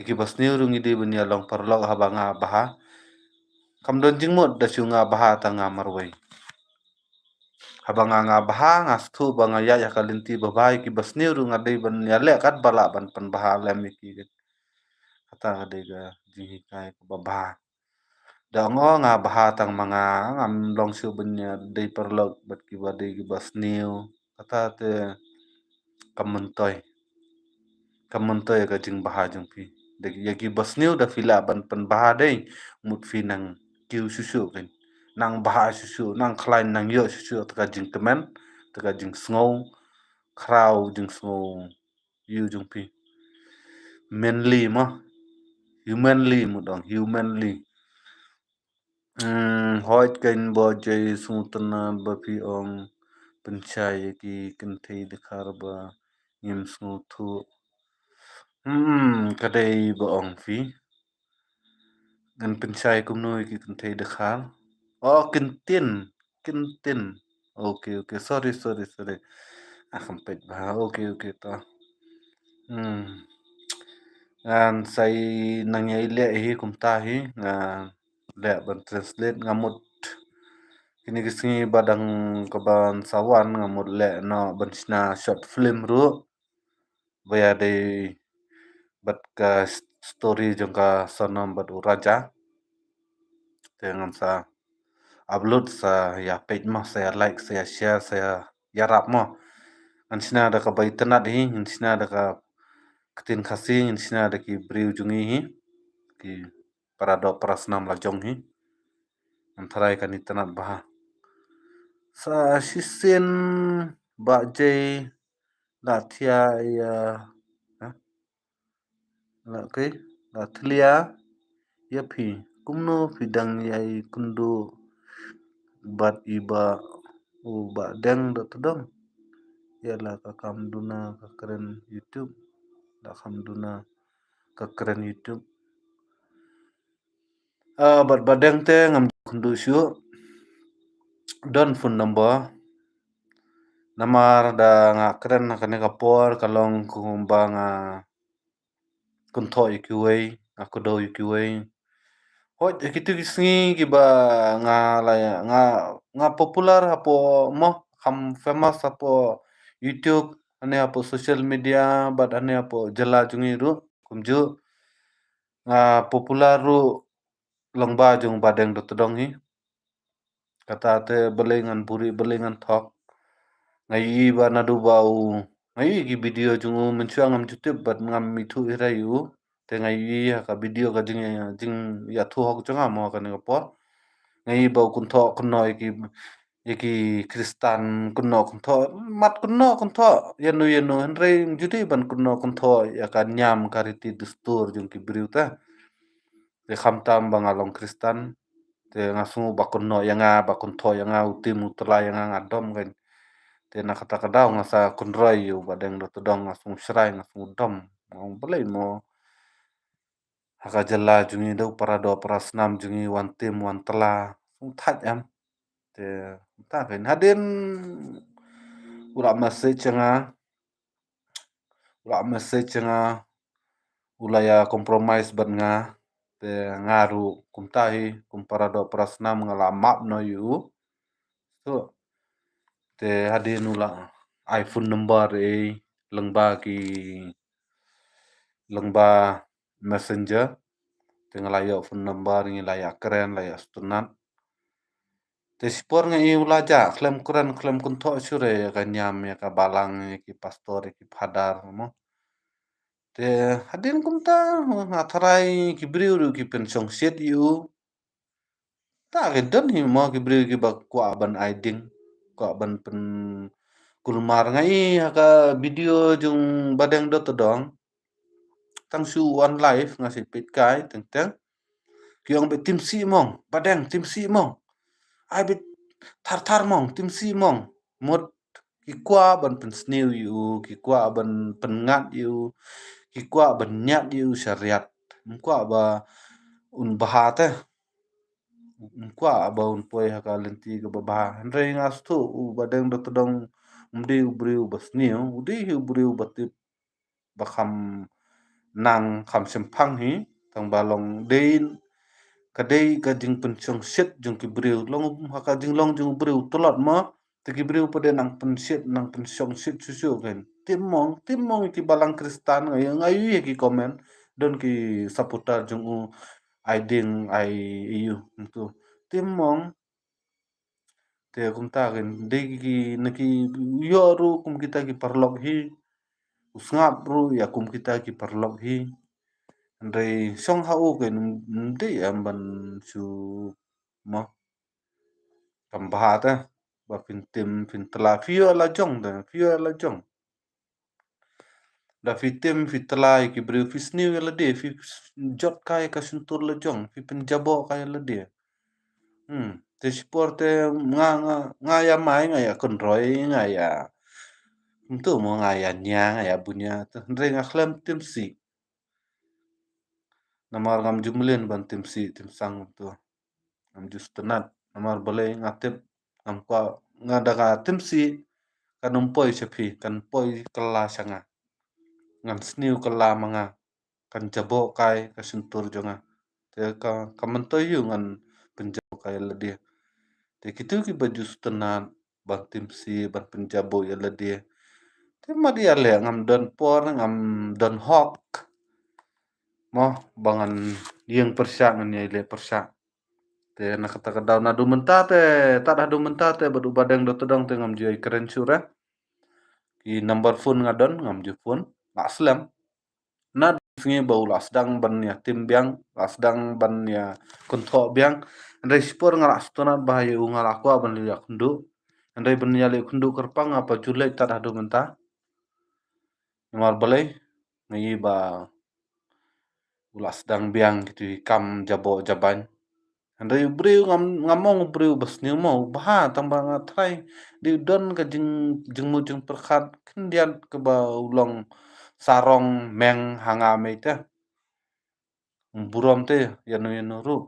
Ïa ki basniew ruh ngi dei ban ïa long paralok haba nga bha. Kam don jingmut da shu nga bha tang nga marwei. Haba nga, nga bha, nga sngewthuh ba nga ïaid ha ka lynti babha, ïa ki basniew ruh nga dei ban ïaleh katba lah ban pynbha lem ïa ki. Kata ka dei ka jinghikai kaba bha. Da ong nga bha tang ma nga, ngam long shuh ban ïa dei paralok bad kiba dei ki basniew. Kata te kam myntoi. Kam myntoi ka jingbha jong phi. Da ïa ki basniew da phi lah ban pynbha dei, mut phi nang kiew shuh shuh kein. Nang bha shuh shuh, nang khlaiñ, nang ïoh shuh shuh, te ka jingkmen, te ka jingsngew khraw, jingsngew ïew jong phi. Manly mo. Humanly, mut ong humanly. Hmm, hooid kein Bah Jay, sngewtynnat ba phi ong pynshai ïa ki kynthei dkhar ba ngim sngewthuh. Hmm, ka dei ba ong phi. Ngan pynshai kumno ïa ki kynthei dkhar? Oh, kyntien, kyntien. Okay, okay. Sorry, sorry, sorry. Ah, kam peit bha. Okay, okay, to. Hmm. Ngan sa ïa nang ïa leh hi kumta hi, nga leh ban translate, nga mut kine ki sngi ba dang kaban sa wan, nga mut leh noh ban shna short film ruh. Ba ïadei bad ka s-, story jong ka Sonam bad u Raja. Te ngan sa upload, sa ïa peit mo, sa ïa like, sa ïa share, sa ïa, ïarap mo. Ngan shna da kaba itynnad hi, ngan shna da ka ktien Khasi, ngan shna da ki briew jong ngi hi. Ki para doh para snam la jong hi. Ngan tharai kan itynnad bha. Sa shisien Bah Jay, la thia ïa, ha? La kei, la thlia ïa phi. Kumno phi dang ïai kynduh bad i Bah, u Bah Deng Dohtdong? Ïa la ka kam duna ka kren YouTube. La kam duna ka kren YouTube. Ah, bad Bah Deng te ngam ju kynduh shuh. Don phone number. Namar da nga kren ha kane ka por ka long kumba nga kynthoh ïa kiwei, nga kdew ïa kiwei. Hooid, ha kitu ki sngi kiba nga la, nga, nga popular hapoh mo, kham famous hapoh YouTube, hangne hapoh social media, bad hangne hapoh jylla jong ngi ruh, kumjuh. Nga popular ruh lyngba jong Bah Deng Dohtdong hi. Kata te balei ngan buhrieh, balei ngan thok. Nga ïohi ba naduh ba u, nga ïohi ki video jong u, mynshuwa ngam ju tip bad ngam ithuh ïa u. Te nga ïohi ha ka video ka jing, jingïathuh hok jong nga mo ha kane ka por. Nga ïohi ba u kynthoh kynnoh ïa ki, ïa ki Khristan, kynnoh kynthoh, mat kynnoh kynthoh ïano ïano, hynrei ju dei ban kynnoh kynthoh ïa ka niam ka riti dustur jong ki briew te. Te khamtam ba nga long Khristan, te nga sngew ba kynnoh ïa nga, ba kynthoh ïa nga, u tim u tla ïa nga, nga dom kein. Te na kata ka daw nga sa kynroi ïa u Bah Deng Dohtdong, nga sngew shrai, nga sngew dom. Nga ong balei mo ha ka jylla jong ngi, da u para doh para snam jong ngi wan tim wan tla, sngew thait em. Te mynta kein hadien u la message ïa nga, u la message ïa nga, u la ïa compromise bad nga. Te nga ruh kumta hi, kum para doh para snam nga la map noh ïa u. So, te hadien u la ai phone number ei lyngba ki, lyngba Messenger. Te nga la ïoh phone number, ngi la ïa kren, la ïa sngewtynnat. Te shipor nga ïohi u la jah, khlem kren, khlem kynthoh shuh re ïa ka niam, ïa ka balang, ïa ki pastor, ïa ki phadar mo. Te hadien kumta nga tharai ki briew ruh ki pynshongshit ïa u. Ta ki don hi mo ki briew kiba kwah ban ai ding, kwah ban pynkulmar. Nga ïohi ha ka video jong Bah Deng Dohtdong, tang shu wan live nga sa peit kai teng teng. Ki ong beit tim sih mong, Bah Deng tim sih mong. Ai beit thar thar mong, tim sih mong. Mut ki kwah ban pynsniew ïa u, ki kwah ban pynngat ïa u, ki kwah ban ñiad ïa u shariat. Ym kwah ba un bha te. um kwah ba un poi ha ka lynti kaba bha. Hynrei nga sngewthuh u Badeng Dotdong um dei u briew ba sniew, u dei hi u briew ba tip ba kham nang kham shemphang hi, tang ba long dei ka dei ka jingpynshongshit jong ki briew, long ha ka jinglong jong u briew tlot mo, te ki briew pat de nang pynshit, nang pynshongshit shuh shuh kein. Tim mong, tim mong ki balang Khristan, nga ïohi, nga ïohi ki comment, don ki supporter jong u ai ding ai ïohi kumtu. Tim mong, te kumta kein, dei ki, na ki ïoh ruh kum kita ki paralok hi, u sngap ruh ïa kum kita ki paralok hi. Hynrei shong ha u kein, ym dei em ban shu mo. Kam bha te ba phin tim phin tla, phi ïoh la jong te, phi ïoh la jong. Da phi tim phi tla ïa ki briew, phi sniew ïa lade, phi jot kai ka shyntur la jong, phi pynjaboh kai ïa lade. Hmm, te shipor te nga, nga, nga ïa mai, nga ïa kynroi, nga ïa kumtu mo, nga ïa nia, nga ïa bunia, te hynrei nga khlem tim sih. Namar ngam ju mlien ban tim sih tim sang kumtu. Ngam ju sngewtynnat, namar balei nga tip, ngam kwah, nga da nga tim sih, kan ym poi sha phi, kan poi kylla sha nga. Ngan sniew kylla ma nga, kan jaboh kai ka shyntur jong nga. Te ka, ka myntoi ïa u ngan pynjaboh kai ïa lade. Te kitu kiba ju sngewtynnat ban tim sih, ban pynjaboh ïa lade. Te mat ïa leh, ngam don por, ngam don hok mo ba ngan ïeng pyrshah, ngan ïai leh pyrshah. Te na kata ka daw naduh mynta te, tad haduh mynta te bad u Badeng Dotdong te ngam ju ïai kren shuh re. Ki number phone nga don, ngam ju phone, la slem. Naduh sngi ba u la sdang ban ïa tim biang, la sdang ban ïa kynthoh biang. Hynrei shipor nga la sngewtynnat ba ïa u nga la kwah ban leit ïakynduh. Hynrei ban ïa leit kynduh kyrpang nga pat ju leit tad haduh mynta. Namar balei, nga ïohi ba u la sdang biang kitu ki kam jaboh jabain. Hynrei u briew ngam, ngam ong u briew ba sniew mo, u bha, tang ba nga tharai dei u don ka jing, jingmut jingpyrkhat khyndiat kaba u long sarong meng ha nga mei te. Burom te ïano ïano ruh.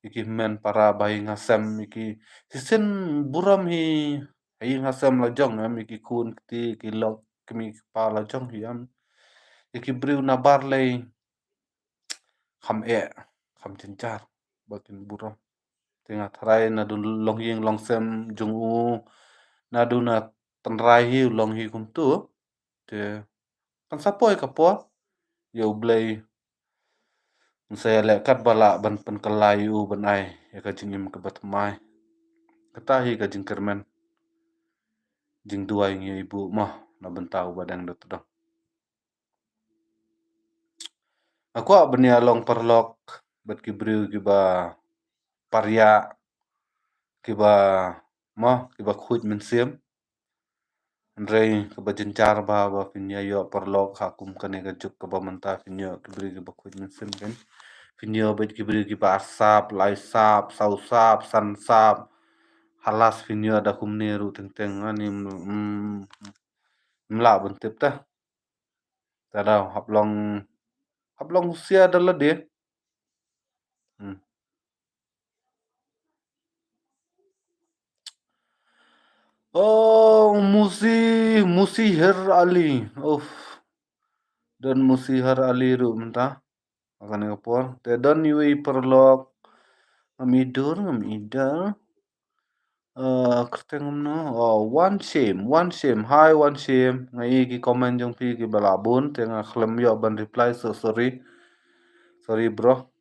Ïa ki hynmen para ba ïing ha sem, ïa ki shisien burom hi ha ïing ha sem la jong em, ïa ki khun kti, ïa ki lok kmie kpa la jong hi em. Ïa ki briew nabar lei kham eh, kham jynjar ba kin burom. Te nga tharai naduh longïing longsem jong u, naduh na tynrai hi u long hi kumtu. Te kan sa poi ka por, ïa U Blei un sa ïaleh katba lah ban pynkylla ïa u ban ai ïa ka jingim kaba thymmai. Kata hi ka jingkyrmen jingduwai ngi ïa i buh mo na bynta u Badeng Dotdong. Nga kwah ban ïa long paralok bad ki briew kiba pariah, kiba mo, kiba khuid mynsiem. Hynrei kaba jynjar ba, ba phin ïa ïoh paralok ha kum kane ka juk kaba mynta, phin ïoh ki briew kiba khuid mynsiem kein. Phin ïoh bad ki briew kiba ar sap, lai sap, saw sap, san sap. Halas phin ïoh da kumne ruh teng teng, ani, mm, mm, mlah ban tip ta. Ta daw, hap long, hap long husiar da lade. Hmm. Oh, Musi, Musi Her Ali. Uff. Don Musi Her Ali ruh mynta. Ha kane ka por. Te don iwei i paralok. Ngam i dur, ngam i dur. Uh, kyrteng kumno. Oh, One Shame, One Shame. Hi, One Shame. Nga i ki comment jong phi kiba la bun. Te nga khlem ïoh ban reply, so sorry. Sorry, bro.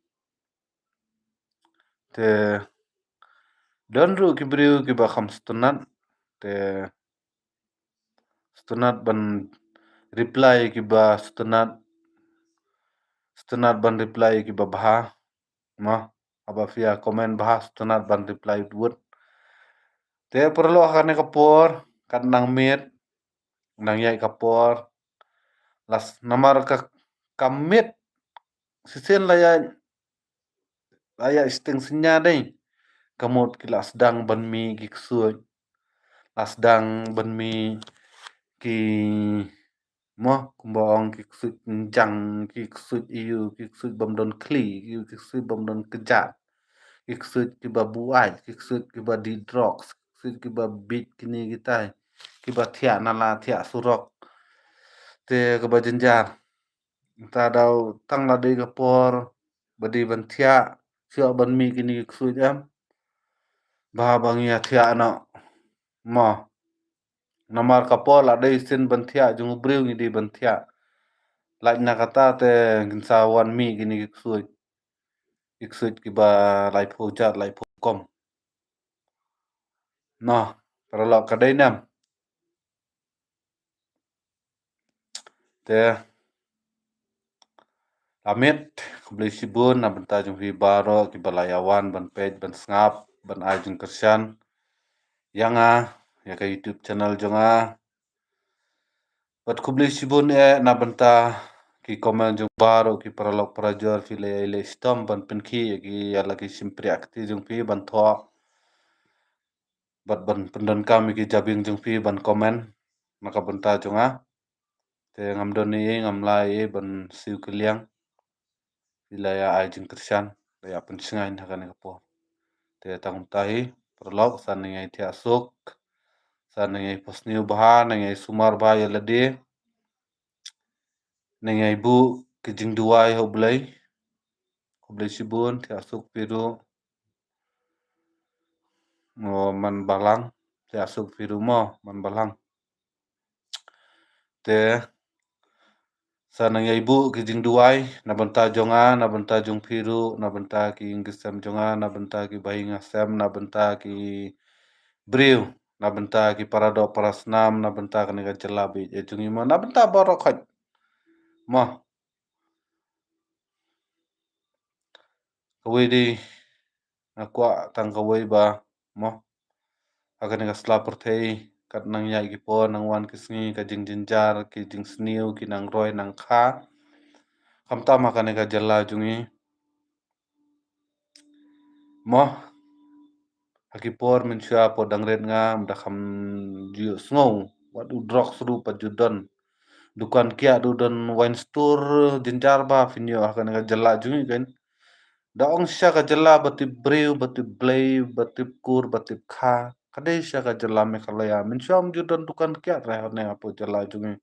Te don ruh ki briew kiba kham sngewtynnat. Te sngewtynnat ban reply kiba sngewtynnat. Sngewtynnat ban reply kiba bha. Mo, haba phi ïa comment bha sngewtynnat ban reply wut. Te paralok ha kane ka por, kat nang miet, nang ïaid ka por. Las namar ka, ka miet, shisien la ïaid, la ïaid shiteng synñia dei. Ka mut ki la sdang ban mih ki ksuid. La sdang ban mih ki, mo, kumba ong ki ksuid pynjang, ki ksuid ïu, ki ksuid bym don khlieh, ki, ki ksuid bym don kjat. ki ksuid kiba buaid, ki ksuid kiba dih drugs, ki ksuid kiba bit kine kitai, kiba thiah nala thiah surok. Te kaba jynjar. Mynta daw tang la dei ka por ba dei ban thiah, shuh ban mih kine ki ksuid em. Ba ba ngi ïa thiah noh. Mo. Namar ka por la dei sien ban thiah jong u briew ngi dei ban thiah. Lait na kata te ngin sa wan mih kine ki ksuid. Ki ksuid kiba laiphew jat laiphew rukom. Noh, paralok ka dei nem. Te la miet, khublei shibun na bynta jong phi baroh kiba la ïa wan ban peit ban sngap ban ai jingkyrshan ïa nga, ïa ka YouTube channel jong nga. Bad khublei shibun eh na bynta ki comment jong baroh ki paralok parajor, phi la ïa leh shitom ban pynkhih ïa ki, ïa la ki shympriahkti jong phi ban thoh bad ban pyndonkam ïa ki jabieng jong phi ban comment na ka bynta jong nga. Te ngam don ei, ngam lah ei ban siew kylliang. Phi la ïa ai jingkyrshan, la ïa pynshngaiñ ha kane ka por. Te tang kumta hi, paralok, sa nang ïa thiah suk, sa nang ïa phosniew bha, nang ïa sumar bha ïa lade. Nang ïa buh ki jingduwai ha U Blei. Khublei shibun, thiah suk phi ruh. Mo, man balang, thiah suk phi ruh mo, man balang. Te sa nang ïa buh ki jingduwai na bynta jong nga, na bynta jong phi ruh, na bynta ki ïing ki sem jong nga, na bynta ki bahaïing hasem, na bynta ki briew, na bynta ki paradoh parasnam, na bynta kane ka jylla ba ïeit jong ngi mo, na bynta baroh khoit. Mo. Kawei dei nga kwah tang kawei ba mo, ha kane ka sla pyrthei, kat nang ïaid ki por, nang wan ki sngi, ka jingjynjar, ki jingsniew, ki nang roi nang kha. Khamtam ha kane ka jylla jong ngi. Mo, ha ki por mynshuwa por dang rit nga, ym da kham ju sngew wat u drugs ruh pat ju don. Dukan kiad ruh don, wine store jynjar ba phin ïoh ha kane ka jylla jong ngi kan. Da ong shisha ka jylla ba tip briew, ba tip blei, ba tip kur, ba tip kha. Ka dei shisha ka jylla Meghalaya. Mynshuwa ym ju don dukan kiad re ha ne hapoh jylla jong ngi.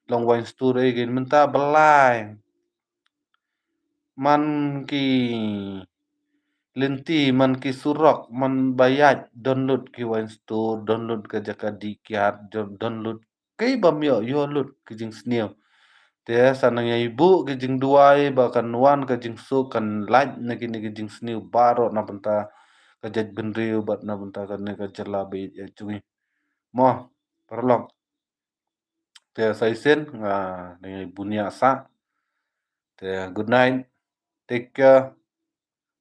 Long wine store ei kan mynta balai. Man ki lynti, man ki surok, man ba ïaid, don lut ki wine store, don lut ka jaka dih kiad, don, don lut kiba ym ïoh, ïoh lut ki jingsniew. Te sa nang ïa buh ki jingduwai ba kan wan ka jingsuk, kan lait na kine ki jingsniew baroh na bynta ka jaitbynriew bad na bynta kane ka jylla ba ïeit jong ngi. Mo, paralok. Te sa shisien nga nang ïa bun ïa sa. Te good night. Take care.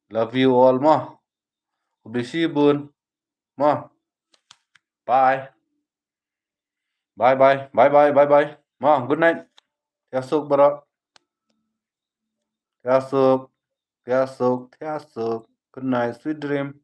Love you all mo. Khublei shibun. Mo. Bye. Bye bye. Bye bye. Bye bye. Mo, good night. Thiah suk baroh. Thiah suk. Thiah suk. Thiah suk. Good night. Sweet dream.